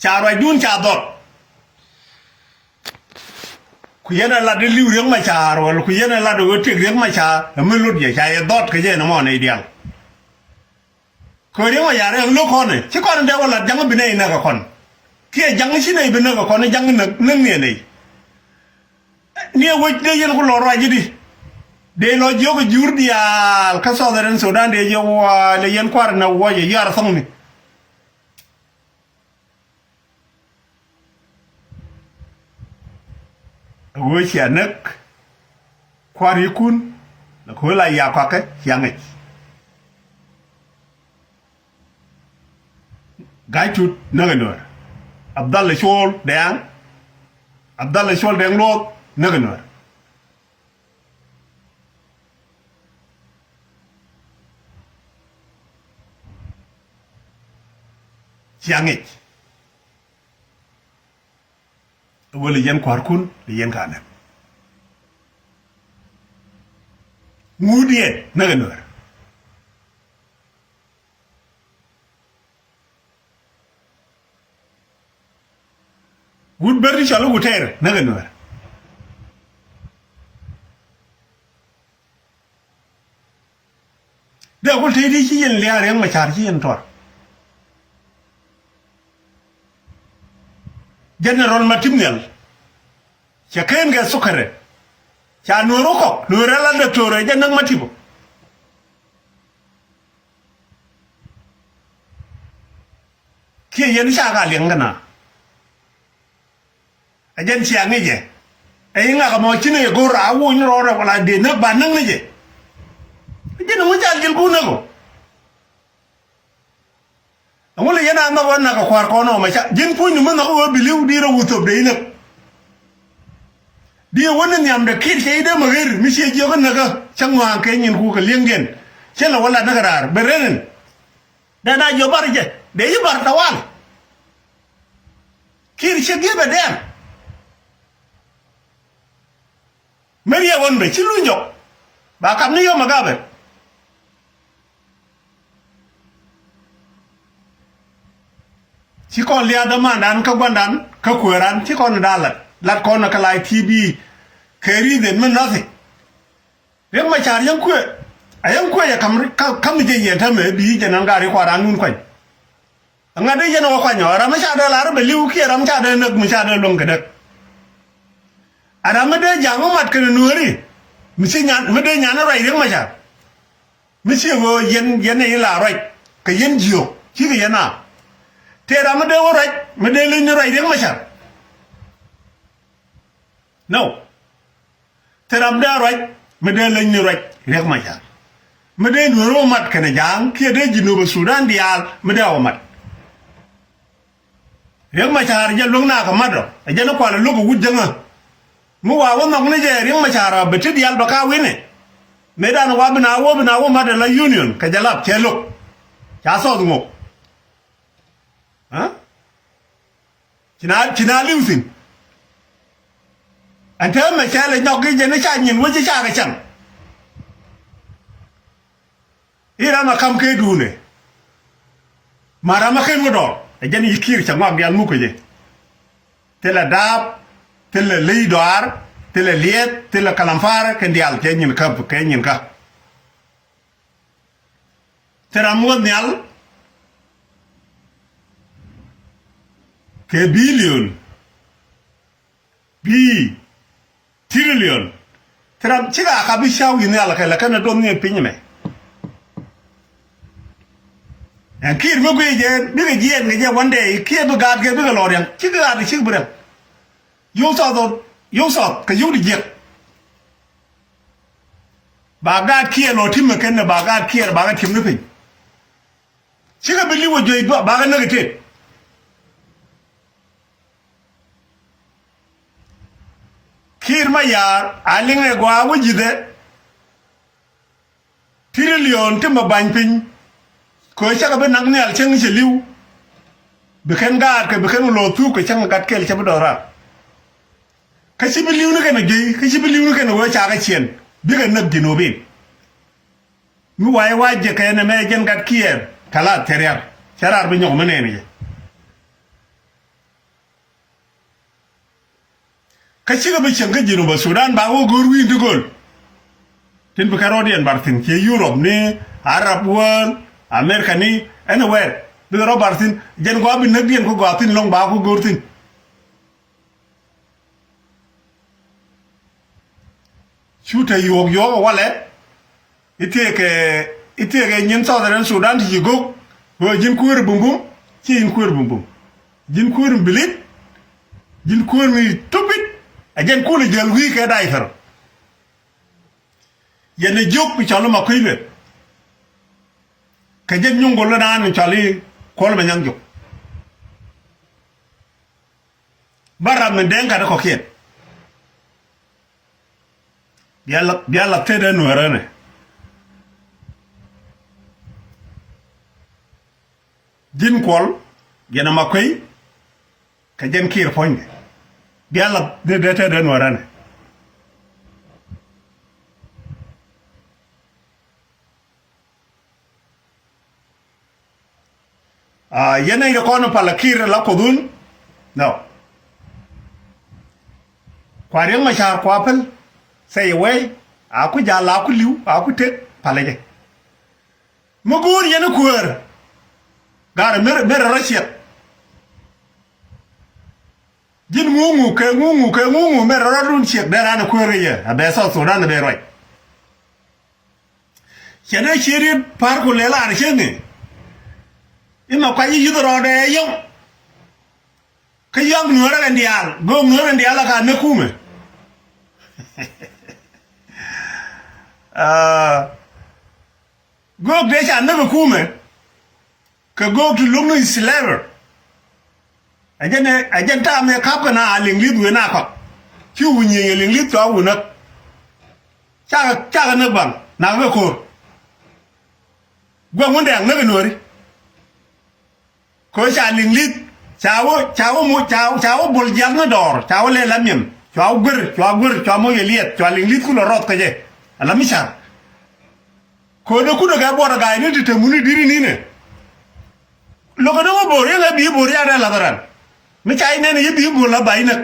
ca ruacdun ca dhɔt. Ku yɛn a lat di li̱w Riek Machar wala ku yɛn a lat di ɣöö tëk Riek Machar ɛ mi lot yɛ ca yɛ dhɔt kɛ jɛ ni mɔ nɛy diaal. Kɛ Riek Machar ɛn lo̱k kɔn ɛ ci kɔn ɛ dee wä lat ja̱ŋ bi nɛy näk ɛ kɔn. Kiɛ ja̱ŋ ci nɛy bi näk ɛ kɔn ja̱ŋ näk näk ni ɛ nɛy. Ni ɛ wec dee yɛn ku lɔ ruac di. Dee lɔ jiök jiur diaal kä Southern Sudan dee jiök wa lɛ yɛn kua̱r na wuɔcɛ yar thɔŋni. A ɣöö cia näk kua̱r yikun la ko̱ la ya kɔakɛ cia ŋic. Ga̱c Tut näk ɛ Nuäär. Abdalla Cuɔl Dɛŋ, Abdalla Cuɔl Dɛŋ Luɔth näk ɛ Nuäär. Cia ŋic. Wä lɛ yɛn kua̱rkun lɛ yɛn ka näk. Ŋut yɛn näk ɛ Nuäär. Wut ber ti cɔl i̱ Guter näk ɛ Nuäär. Dee kul tëë ti ci yɛn lia̱a̱ Riek Machar ci yɛn tuɔr. General Matip Nhial. Cɛ ken kɛ thukɛrɛ. Ca Nuäär wä kɔk Nuäär ala doctor ɛ jɛ näk Matip. Kiɛ yɛn ca ka liɛŋ kɛ na. Ɛ jɛn cia ŋi̱cɛ. Ɛ i̱ ŋak ɛmɔ ci ni yɛ go̱r a wuny rɔɔdɛ wala dee näk ba näk ni jɛ. Ɛ jɛn ɛŋu ca jil ku näk ɔ. Ɛŋu lɛ yɛn a nhɔk ɣän nak kɛ kua̱r kɔn ɔ mɛ ca ji̱n puɔ̱ny ni mi nhɔk ɣöö bi li̱w di rɔ wuth thop dee inäk. Di ɛ wä ni nhiamdɛ ki̱t cɛ i̱ dee mä ɣer mi ciɛ jiök inäkä cä ŋɔ̱a̱ŋ kɛ nyin kukɛ li̱eŋdiɛn. Cä lɛ wä lat näk raar ben ren in. Dee na jiɔ bar jɛ dee ji̱ bar tawal. Ki̱r ciek gi̱i̱p ɛ dɛɛr. Mɛr yɛ ɣɔn bɛ ci luny jɔk. Ba kap ni yom ɛ gapɛ. Ci kɔn liath dämandan kä gua̱ndan kä kueeran ci kɔn da̱a̱ lat lat kɔn kä la̱a̱c T V. Kɛ ri̱th ɛn mi nothing. Riek Machar yɛn kuɛ a yɛn kuɛ yɛ kam kam mi jɛ yɛn tämɛ bi jɛ nan gari kua ran nun kuany. Ŋa̱t dee yɛn wä kuany ɔ ram mi ca dee lar bɛ li̱w kiɛ ram ca dee näk mi ca dee luäŋ kɛ näk. A ram mi dee ja̱a̱ŋ mi mat kɛn nuääri mi ci nyan mi dee nyan ruac Riek Machar. Mi ci ɣöö yɛn yɛn ni la ruac kɛ yɛn jiök cikɛ yɛn a. Tëë ram mi dee wä ruac mi dee leny ni ruac Riek Machar. No. Thil ram dee ruac mi dee leny ni ruac Riek Machar. Mi dee nuɔ̱ɔ̱r wä mat kɛnɛ ja̱a̱ŋ kiɛ dee Jinub Sudan diaal mi dee wä mat. Riek Machar jɛ luäŋ nakä mat ɔ ɛ jɛn i̱ kual ɛ lo̱k ɛ wut jäŋä. Mi wa wä nhɔk ni jɛ Riek Machar ɔ bɛ ti diaal bɛ ka wi̱nɛ. Mëëdan wa bi na wä bi na wä mat ɛ la union kɛ jɛ lap cɛ lo̱k. Ca thɔɔth ŋok. Aa? Ci na ci na li̱w thi̱n. Ɛn te mɛ cɛl ɛ nyɔk i̱ jɛn i̱ ca nyin wec i̱ ca kɛ cɛŋ. I̱ ram ɛ ka̱m kee duunɛ. Ma ram ɛ ken wä dɔɔr ɛ jɛn i̱ ki̱i̱r cɛ ŋɔak diaal muk kɛ jɛ. Thilɛ daap, thilɛ ley dɔaar, thilɛ liɛth, thilɛ kalam faarɛ kɛn diaal kɛ nyin käp kɛ nyin kä. Thil ram wä nhial kɛ billion. Ii. Trillion. Thil ram cikɛ a kap i̱ cäw i̱ nhial kɛ lɛ kɛn ɛ duɔth ni ɛ piny ɛmɛ. Ɛn Kiir mi guic jɛ bikɛ jiɛɛn kɛ jɛ one day kiɛ bi gaat kɛ bikɛ lɔ riɛŋ cikɛ gaat i̱ cik bi riɛŋ. Yio̱w South, Yio̱w South kɛ yio̱w di jiɛk. Ba gaat kiɛɛr lɔ ti̱mɛ kɛn ɛ ba gaat kiɛɛr ba kɛ ti̱m ni piny. Cikɛ bi li̱w ɛ juec ba kɛ näk ɛ tëët. Kiir Mayar a liŋɛ gɔaa wä ji̱thɛ. Trillion ti mɛ ba̱ny piny. Kɛ cakɛ bi nak nhial cäŋ cɛ li̱w. Bi kɛn gaatkɛ bi kɛn lɔ thuk kɛ cäŋ gat kɛl cɛ bi dɔ̱th raar. Kä ci bi li̱w ni kɛn ɛ juey kä ci bi li̱w ni kɛn ɛ wee cakɛ ciɛn bikɛ näk ji̱n wä bin. Mi wa̱i̱ wa̱i̱ jɛ kɛn ɛmɛ jɛn gat kiɛɛr kɛ la thɛriar cɛ raar bi nyɔk mi nɛɛni jɛ. Kä cikɛ bi cieŋ kä Jinub Sudan ba wä go̱o̱r wi̱i̱n ti gööl. Tin bi kɛ rɔɔdiɛn bar thi̱n ciɛ Europe ni Arab world, America ni, anywhere bikɛ rɔ bar thi̱n. Jɛn gɔaa bi näkdiɛn kä gɔaa thi̱n lɔ̱ŋ ba wä go̱o̱r thi̱n. Cu te yuɔk yuɔk walɛ. I̱ tëëkɛ, i̱ tëëkɛ nyin Southern Sudan ti ci go̱o̱k. Ɣöö ji̱n kuäär bumbum ci ji̱n kuäär bumbum. Ji̱n kuäär mi bilit. Ji̱n kuäär mi tupit. A jɛn kulɛ jäl wi̱i̱ kɛ da̱y thär. Yɛn ɛ jiök bi cɔl i̱ ma kui̱ lueth. Kɛ jɛn nyuŋ gol i̱ naan in cɔl i̱ Kuɔl Manyaŋ Jok. Bä ram min deŋ kat i̱ kɔ̱kiɛn. Bia la, bia la thedɛ nuɛrɛ nɛ. Ji̱n Kuɔl, yɛn a ma kuey, kɛ jɛn Kiir puɔ̱nydɛ. Bia la thedɛ, thedɛ nuɛrɛ nɛ. Aa, yɛn nɛy ti kɔn palä Kiir la Kuothun. Nɔ. Kua Riek Machar kua päl. Say away. A ku jal a ku li̱w a ku tek palä jɛ. Mi go̱o̱r yɛn i̱ kuäär. Garɛ mer, mer rɔ ciɛk. Ji̱n ŋuŋu kɛ ŋuŋu kɛ ŋuŋu mer rɔ dun ciɛk dee ran i̱ kuäär kɛ yɛ. A bɛ South Sudan a bɛ ruac. Cɛ dee ciet riet pa̱a̱r ku lɛl ar cieŋ i̱. I̱ ma kuac i̱ yuth rɔɔdɛ yɔ̱ŋ. Kä yɔ̱ŋ nuäärä kɛn diaal, göök nuäärä kɛn diaal la ka näk kumɛ. Aa, göök dee ca näk kumɛ. Kɛ göök ti lo̱k ni slaver. Ɛ jɛn ɛ, ɛ jɛn ta̱a̱ mëë ka̱pkɛ na a liŋ li̱th wen a kɔk. Ci wun nyieny ɛ liŋ li̱th cua wun näk. Cakɛ, cakɛ näk baŋ, nak kɛ ko̱r. Guɛk wundɛ aŋ näk ɛ nuääri. Kɛ ɣöö ca liŋ li̱th, ca wä, ca wä mo, ca, ca wä bol jiath ni dɔɔr, ca wä lɛ la miɛm, cua wä guer, cua guer, cua moc ɛ liɛth, cua liŋ li̱th kulɛ rɔth kɛ jɛ. Ala mi car. Kɛ ɣöö dee kut ɛ kɛ buɔt ɛ ga̱a̱c ni ti te muni di̱t ininɛ. Lo̱kɛ dee wä bo̱o̱r yɛn ɛ bi̱i̱ bo̱o̱r yɛn ɛ lath ɛ ran. Mi ca inɛn ɛ yɛ bi̱i̱ bo̱o̱r la ba inäk.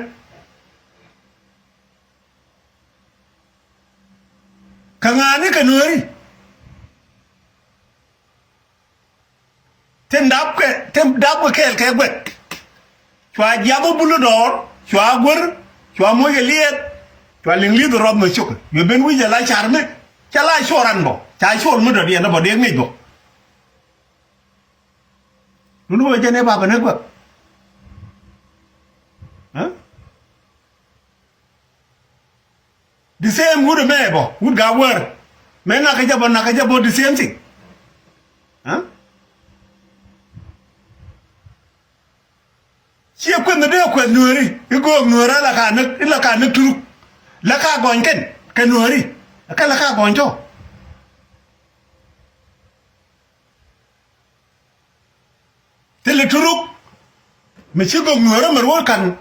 Kä ŋa̱a̱ni kɛ nuääri. Tin dapkɛ, tin dapkɛ kɛɛl kɛ guɛk. Cua jiath wä bul dɔɔr, cua guer, cua moc kɛ liɛɛt, cua liŋ li̱th rɔm mɛ cok. Yɔ ben wi̱c ala car mi, ca la cuɔl ran bɔ, ca cuɔl mi dɔ̱diɛn bɔ, dee ŋic bɔ. Duni wä jɛn ɛ bapɛ ni guɛk. Ɛ? The same wut mɛ bɔ, wut ga wär. Mɛ ŋakä jɛ bɔ, ŋakä jɛ bɔ the same thing. Ɛ? Ciɛ kueth ni dee kueth nuääri, i̱ göök nuäärä la ka näk, i̱ la ka näk turuk. La ka gɔny kɛn, kɛ nuääri. Kɛ la ka gɔny tɔ. Thilɛ turuk mi ci gök nuäärä mi ruɔ̱t ka̱n.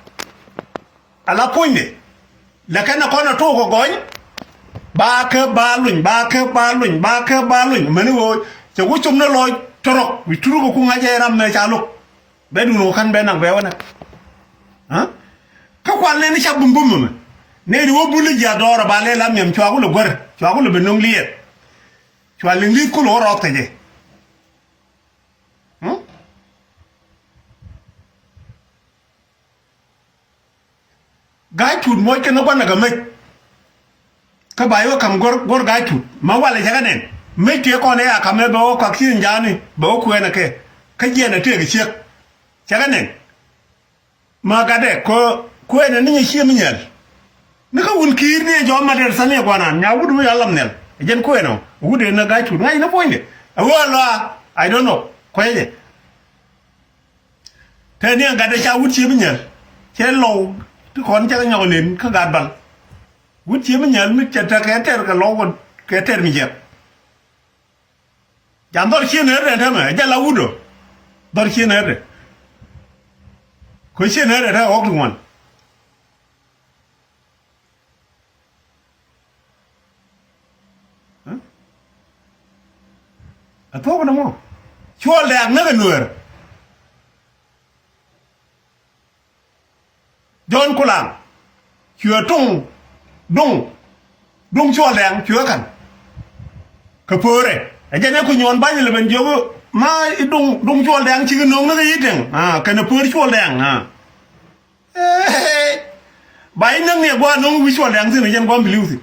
Ala puɔ̱nydɛ. Lɛ kɛn ɛ kɔn ɛ tok ɛ gɔny. Ba kɛ ba luny, ba kɛ ba luny, ba kɛ ba luny. Mäni ɣöö cɛ wä com ni lɔc tɔrɔk wi̱c turuk ɛ ku ŋa̱c ɛ ram mɛ ca lo̱k. Bɛ duun ɣöö ka̱n bɛ naŋ bɛ wä nɛ. Kä kual nɛn i̱ ca bumbum ɛmɛ. Nɛy ti wä bul i̱ jiath dɔɔr ɛ ba lɛ la miɛm cua ku lɛ guär, cua ku lɛ ben no̱ŋ liɛɛth. Cua liŋ li̱th ku lɛ wä rɔɔth kɛ jɛ. Hmm? Ga̱a̱c Tut muɔc kɛn ni gua̱n ɛ kɛ mec. Kä ba yɛ wä ka̱m go̱r, go̱r Ga̱a̱c Tut. Ma walɛ cɛ kɛ nɛn. Mec tëë kɔn ɛ a ka̱m ɛ bɛ wä kak ci ja̱a̱ni bɛ wä kuɛɛn ɛ kɛ. Kä jiɛn ɛ tëëk ɛ ciek. Cɛ kɛ nɛn. Ma gatdɛ kɔ kuɛɛnɛ ni nyɛ cie mi nyɛl. Ni kä wun ki̱i̱r ni jɔ̱ɔ̱k mat rɛl thani ɛ guanan nya wut mi ya lam nhial. Ɛ jɛn kuɛɛnɛ wut ɛ ni Ga̱a̱c Tut ŋa̱c ni puɔ̱nydɛ. Ɛ ɣöö lɔa, I don't know. Kuɛɛcɛ. Tɛ ni ɛ gatdɛ ca wut cie mi nyɛl. Cɛ lɔw ti kɔn cɛ kɛ nyɔk nen kä gat bal. Wut cie mi nyɛl mi cɛ te kɛ tɛr kɛ lɔw kɛ tɛr mi jiɛk. Jan dhɔr cien ɣer dɛ tämɛ, ɛ jɛ la wut ɔ. Dhɔr cien ɣer dɛ. Kö cien ɣer dɛ te ɣɔk ti ŋuan. Ɛ thuɔ̱k ni mɔ. Cuɔl dɛɛk näk ɛ nueer. Jɔ̱ɔ̱n Kulaŋ cuɛ tuŋ duŋ, duŋ Cuɔl Dɛŋ cuɛ ka̱n. Kɛ pöörɛ ɛ jɛn ɛ ku nyuɔn ba̱ny lɛ ben jiök ma i̱ duŋ, duŋ Cuɔl Dɛŋ cikɛ no̱o̱ŋ ni kɛ yi̱ Dɛŋ. Aa, kɛnɛ pöör Cuɔl Dɛŋ. Aa. Ba i̱ näk ni ɛ gua̱a̱r no̱o̱ŋ wi̱c Cuɔl Dɛŋ thi̱n ɛ jɛn gua̱a̱m bi li̱w thi̱n.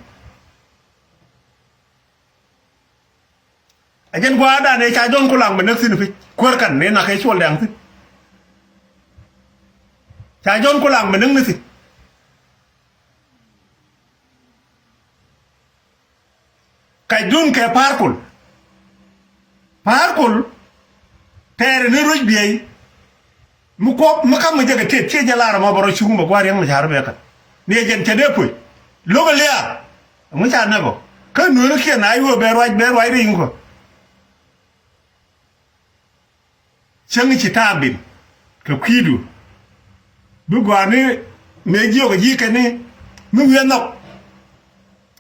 Ɛ jɛn gua̱a̱r dan ëë ca Jɔ̱ɔ̱n Kulaŋ bɛ näk thi̱n pi̱c kuäär kɛn ni nak kɛ Cuɔl Dɛŋ thi̱n. Ca Jɔ̱ɔ̱n Kulaŋ bɛ näk ni thi̱n. Kac dun kɛ Pa̱a̱r Kul. Pa̱a̱r Kul tɛɛr ni ruc biey. Mi kuɔk mi ka̱m mi jɛ kɛ tëët ciɛ jɛ lar ɛmɔ bɛ rɔ cuŋ bɛ gua̱a̱r Riɛk Macar bɛ kɛn. Ni ɛ jɛn cɛ dee puc. Lo̱k ɛ liaak. Ɛŋu ca näk ɔ. Kä nueeri kiɛn a i̱ wee bɛ ruac, bɛ ruac ri̱i̱ŋ kɔ. Cäŋ ci ta̱a̱ bin kɛ kui̱du. Bi gɔaa ni mëë jiök ɛ ji̱ kɛn ni mi wiee nhɔk.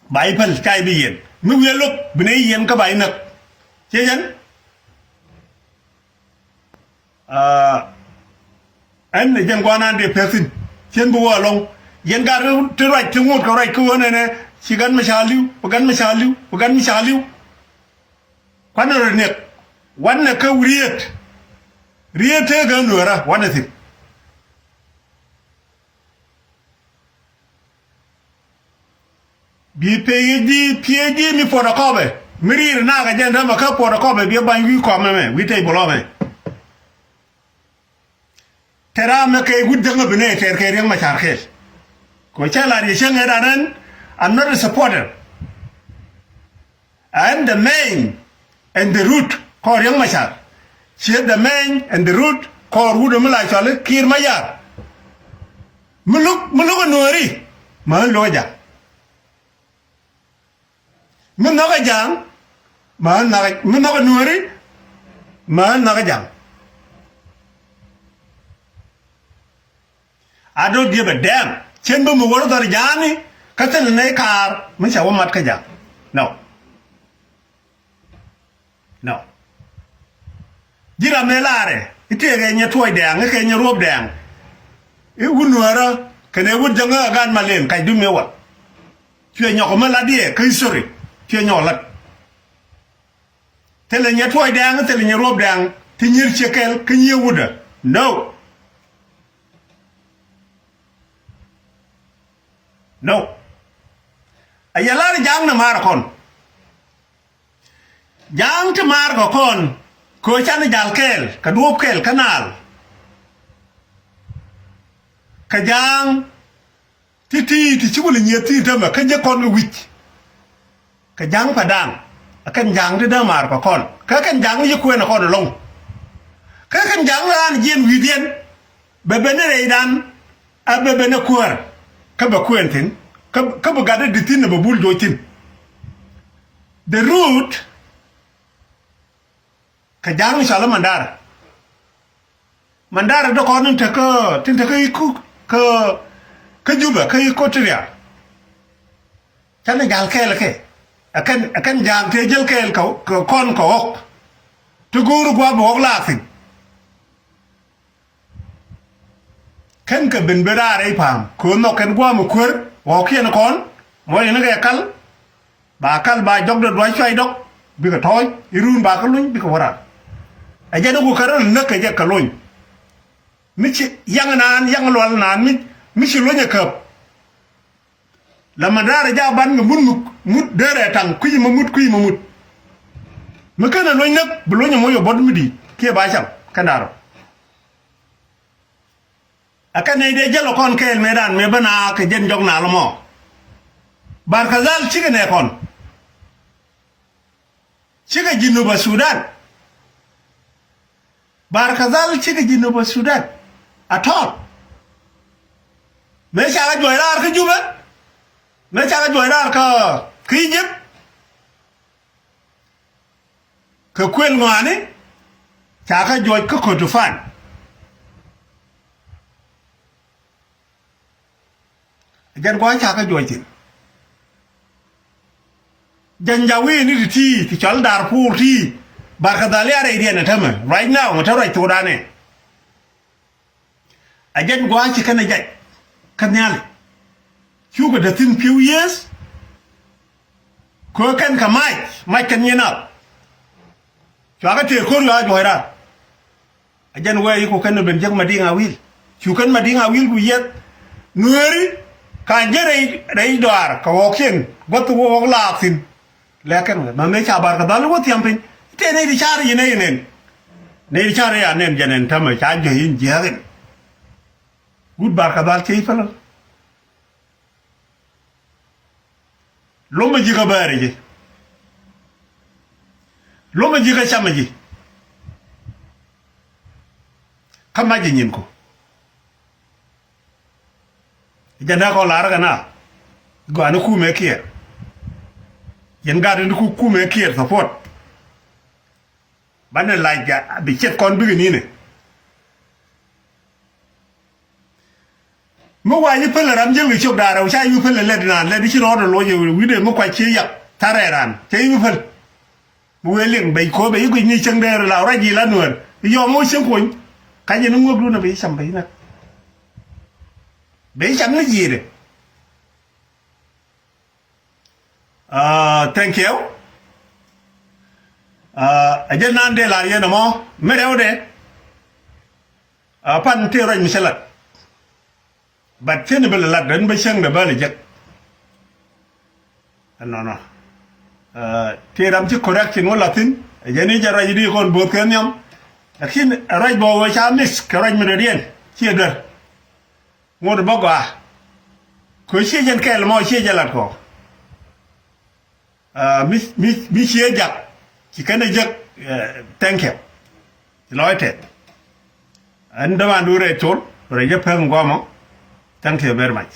Ba i̱ päl ca i̱ bi yiɛn. Mi wiee lo̱k bi ni yiɛn kä ba i̱ näk. Ciɛ jɛn. Aa, ɛn ɛ jɛn guanan dee pek thi̱n. Cien bi wä ɛlɔ̱ŋ. Yɛn gat ti ruac ti ŋot kɛ ruac kä ɣöö nɛnɛ ci gat mi ca li̱w, bi gat mi ca li̱w, bi gat mi ca li̱w. Kuanɛ rɔ niɛk. Wanɛ kä riet. Riet tëëkɛ nueerä wanɛ thi̱n. Bi PhD, PhD mi puɔt ɛ kɔpɛ. Mi riir nak ɛ jɛn dämɛ kä puɔt ɛ kɔpɛ bi ɛ bany wi̱i̱ kɔmɛ mɛ, wi̱i̱ tec bɔlɔmɛ. Tɛr amɛ kɛ wut jäŋä bi nɛ tɛr kɛ Riɛk Macar kɛɛl. Kɛ cɛ lar yɛ cäŋ ɛ dan ɛn, I'm not a supporter. And the main and the root kɔɔr Riɛk Macar. Ciɛ the main and the root kɔɔr wut mi la cɔal i̱ Kiir Mayar. Mi luk, mi luk ɛ nueeri ma ɣän luk ɛ ja̱ŋ. Mi nhɔk ɛ ja̱ŋ ma ɣän nhɔk ɛ, mi nhɔk ɛ nueeri ma ɣän nhɔk ɛ ja̱ŋ. I don't give a damn. Cien bä mi wä rɔ dhɔr ja̱a̱ni kä thilɛ nɛy kaar mi ca wä mat kä ja̱a̱n. No. No. Ji̱ ram mëë laarɛ i̱ tëëkɛ nyɛ Tuɔɔc Dɛɛŋ i̱ kɛ nyɛ Ruɔ̱p Dɛɛŋ. I̱ wut nuäärä kɛnɛ wut jäŋä ɛ gaat Malem kac dum mëë wal. Cuɛ nyɔk ɛ mi lat diɛ kä history. Cuɛ nyɔk ɛ lat. Thilɛ nyɛ Tuɔɔc Dɛɛŋ, thilɛ nyɛ Ruɔ̱p Dɛɛŋ, ti nyier ciɛ kɛl kä nyier wutdä. No. No. A yɛ lar ja̱a̱ŋ ni maar kɔn. Ja̱a̱ŋ ti maar kɛ kɔn kɛ ɣöö canɛ jal kɛɛl kɛ duɔ̱ɔ̱p kɛɛl kä naal. Kɛ ja̱a̱ŋ ti̱ti̱ ti ci wä lɛ nyieth ti̱ti̱ tämɛ kä jek kɔn kɛ wi̱c. Kɛ ja̱a̱ŋ Padaŋ ɛ kɛn ja̱a̱ŋ ti dämaar kɛ kɔn kä kɛn ja̱a̱ŋ ni ci kuɛn ɛ kɔn ɛlɔ̱ŋ. Kä kɛn ja̱a̱ŋ ni raan jiɛn wi̱i̱diɛn bɛ ben ni rɛydan a bɛ ben ni kuäär kä bɛ kuɛn thi̱n kä, kä bi gat di thi̱n ɛ bɛ bul joc thi̱n. The root kɛ ja̱a̱ŋ ni cɔal i̱ Mandara. Mandara dee kɔn tin te kä, tin te kä Ikuk kä, kä Juba kä Equatoria. Canɛ jal kɛɛl kɛ ɛ kɛn, ɛ kɛn ja̱a̱ŋ tëë jäl kɛɛl kɛ, kɛ kɔn kɛ ɣɔk. Ti go̱o̱r gua̱a̱p ɣɔk laak thi̱n. Kɛn kɛ ben ben raar rɛy pa̱a̱m kɛ ɣöö nhɔk kɛn gua̱a̱m ɛ kuäär ɣɔ̱kiɛn kɔn mɔ yɛn kɛ kal. Ba kal ba jɔkdɛ duac cuay dɔk bikɛ tɔ̱ɔ̱c i̱ run ba kä lony bikɛ wä raar. Ɛ jɛn iku kɛ rɔl näk kɛ jɛ kɛ lony. Mi ci yaŋ naan yaŋ lual naan mi, mi ci lony ɛ käp. Lɛ mɛ da̱rɛ ja̱ ban kɛ mut muk mut derɛ taŋ kui̱c mɛ mut kui̱c mɛ mut. Mi ken ɛ luɔ̱ny näk bi luɔ̱ny ɛ moc ɛ buɔ̱t mi di̱i̱t kiɛ ba cam kɛn da̱rɔ. Ɛ kɛn nɛy dee jäl ɛ kɔn kɛɛl mëëdan mëë bä na kɛ jɛn jɔk na lɔ mɔ. Barkadhal cikɛ nɛ kɔn. Cikɛ Jinuba Sudan. Barkadhal cikɛ Jinuba Sudan. A tɔɔt. Mëë cakɛ juɔc raar kä Jubɛ. Mëë cakɛ juɔc raar kä kä Egypt. Kɛ kuël ŋɔaani. Cakɛ juɔc kä Kordofan. Jɛn gua̱a̱c ca kä juɔc thi̱n. Jɛn ja wi̱i̱ni ti ti ti cɔl Darfur ti. Barkadhal ya rɛy diɛn ɛ tämɛ right now mɛ te ruac thokdan ɛ. A jɛn gua̱a̱c ci kɛn ɛ jac kä nhiali. Cukɛ te thi̱n few years. Kɛ kɛn kɛ mac mac kɛn nyin nath. Cua kä tëë ko̱r yɔa juɔc raar. A jɛn wee yi ku kɛn ben jek Madiŋ Awil. Cu kɛn Madiŋ Awil ku yieth Nueeri. Ka jɛ rɛy rɛy dɔaar kɛ ɣɔɔkiɛn gua̱th ɣɔɔk laak thi̱n. Lɛ kɛn wee ma mëë ca Barkadhal wä thiam piny. Tëë nɛy ti car yi nɛy nɛn. Nɛy ti car ya nɛn jɛ nɛn tämɛ ca juɔc in jiääk in. Gut Barkadhal cɛ yi päl. Lomɛ ji̱ kä bäärä ji̱. Lomɛ ji̱ kä camɛ ji̱. Kä mac ji̱ nyin ku. Jɛn dee kɔn la̱r kɛ na. Gɔani kumɛ kiɛɛr. Yɛn gat in ku kumɛ kiɛɛr support. Banɛ lac bi ciɛth kɔn bikɛ ni̱nɛ. Mi wa yi pälɛ ram jiäl kɛ ciök da̱a̱ rɛw ca yi pälɛ lɛt naan lɛt i̱ ci rɔɔdɛ loc ɛ wi̱cdɛ mi kuac ci yak ta̱rɛ raan cɛ yi päl. Mi wee liŋ bɛc ko̱o̱p ɛ yi guic ni cäŋ dee rɛ la ruac yi la nuäär i̱ yɔm wä cäŋ kuɔny. Kac yɛn i̱ ŋuäkdun ɛ bɛ yi cam bɛ yi näk. Bɛ yi cam ni ji̱i̱dɛ. Aa, thank you. Aa, a jɛ naan dee lar yɛn ɛmɔ mi rɛwdɛ. Aa, pan tëë ruac mi cä lat. But cä ni bä lɛ lat rɛn bä cäŋdɛ bä lɛ jek. Ɛnɔnɔ. Aa, tëë ram ci correction wä lathin. A jɛ ni jɛ ruac di kɔn bo̱o̱th kɛ nhiam. Lakin ruac bɔ wee ca miss kɛ ruac mi dɔ̱diɛn ciɛ duer. Ŋot bä gɔaa. Kɛ ciɛ jɛn kɛɛl mɔ ciɛ jɛ lat kɔ. Aa, mi, mi, mi ciɛ jak. Ci kɛn ɛ jek, ɛ, thank you. Ci lɔc tɛth. Ɛn dämandu rɛy thol, rɛy jɛ pek ŋuamɔ. Thank you very much.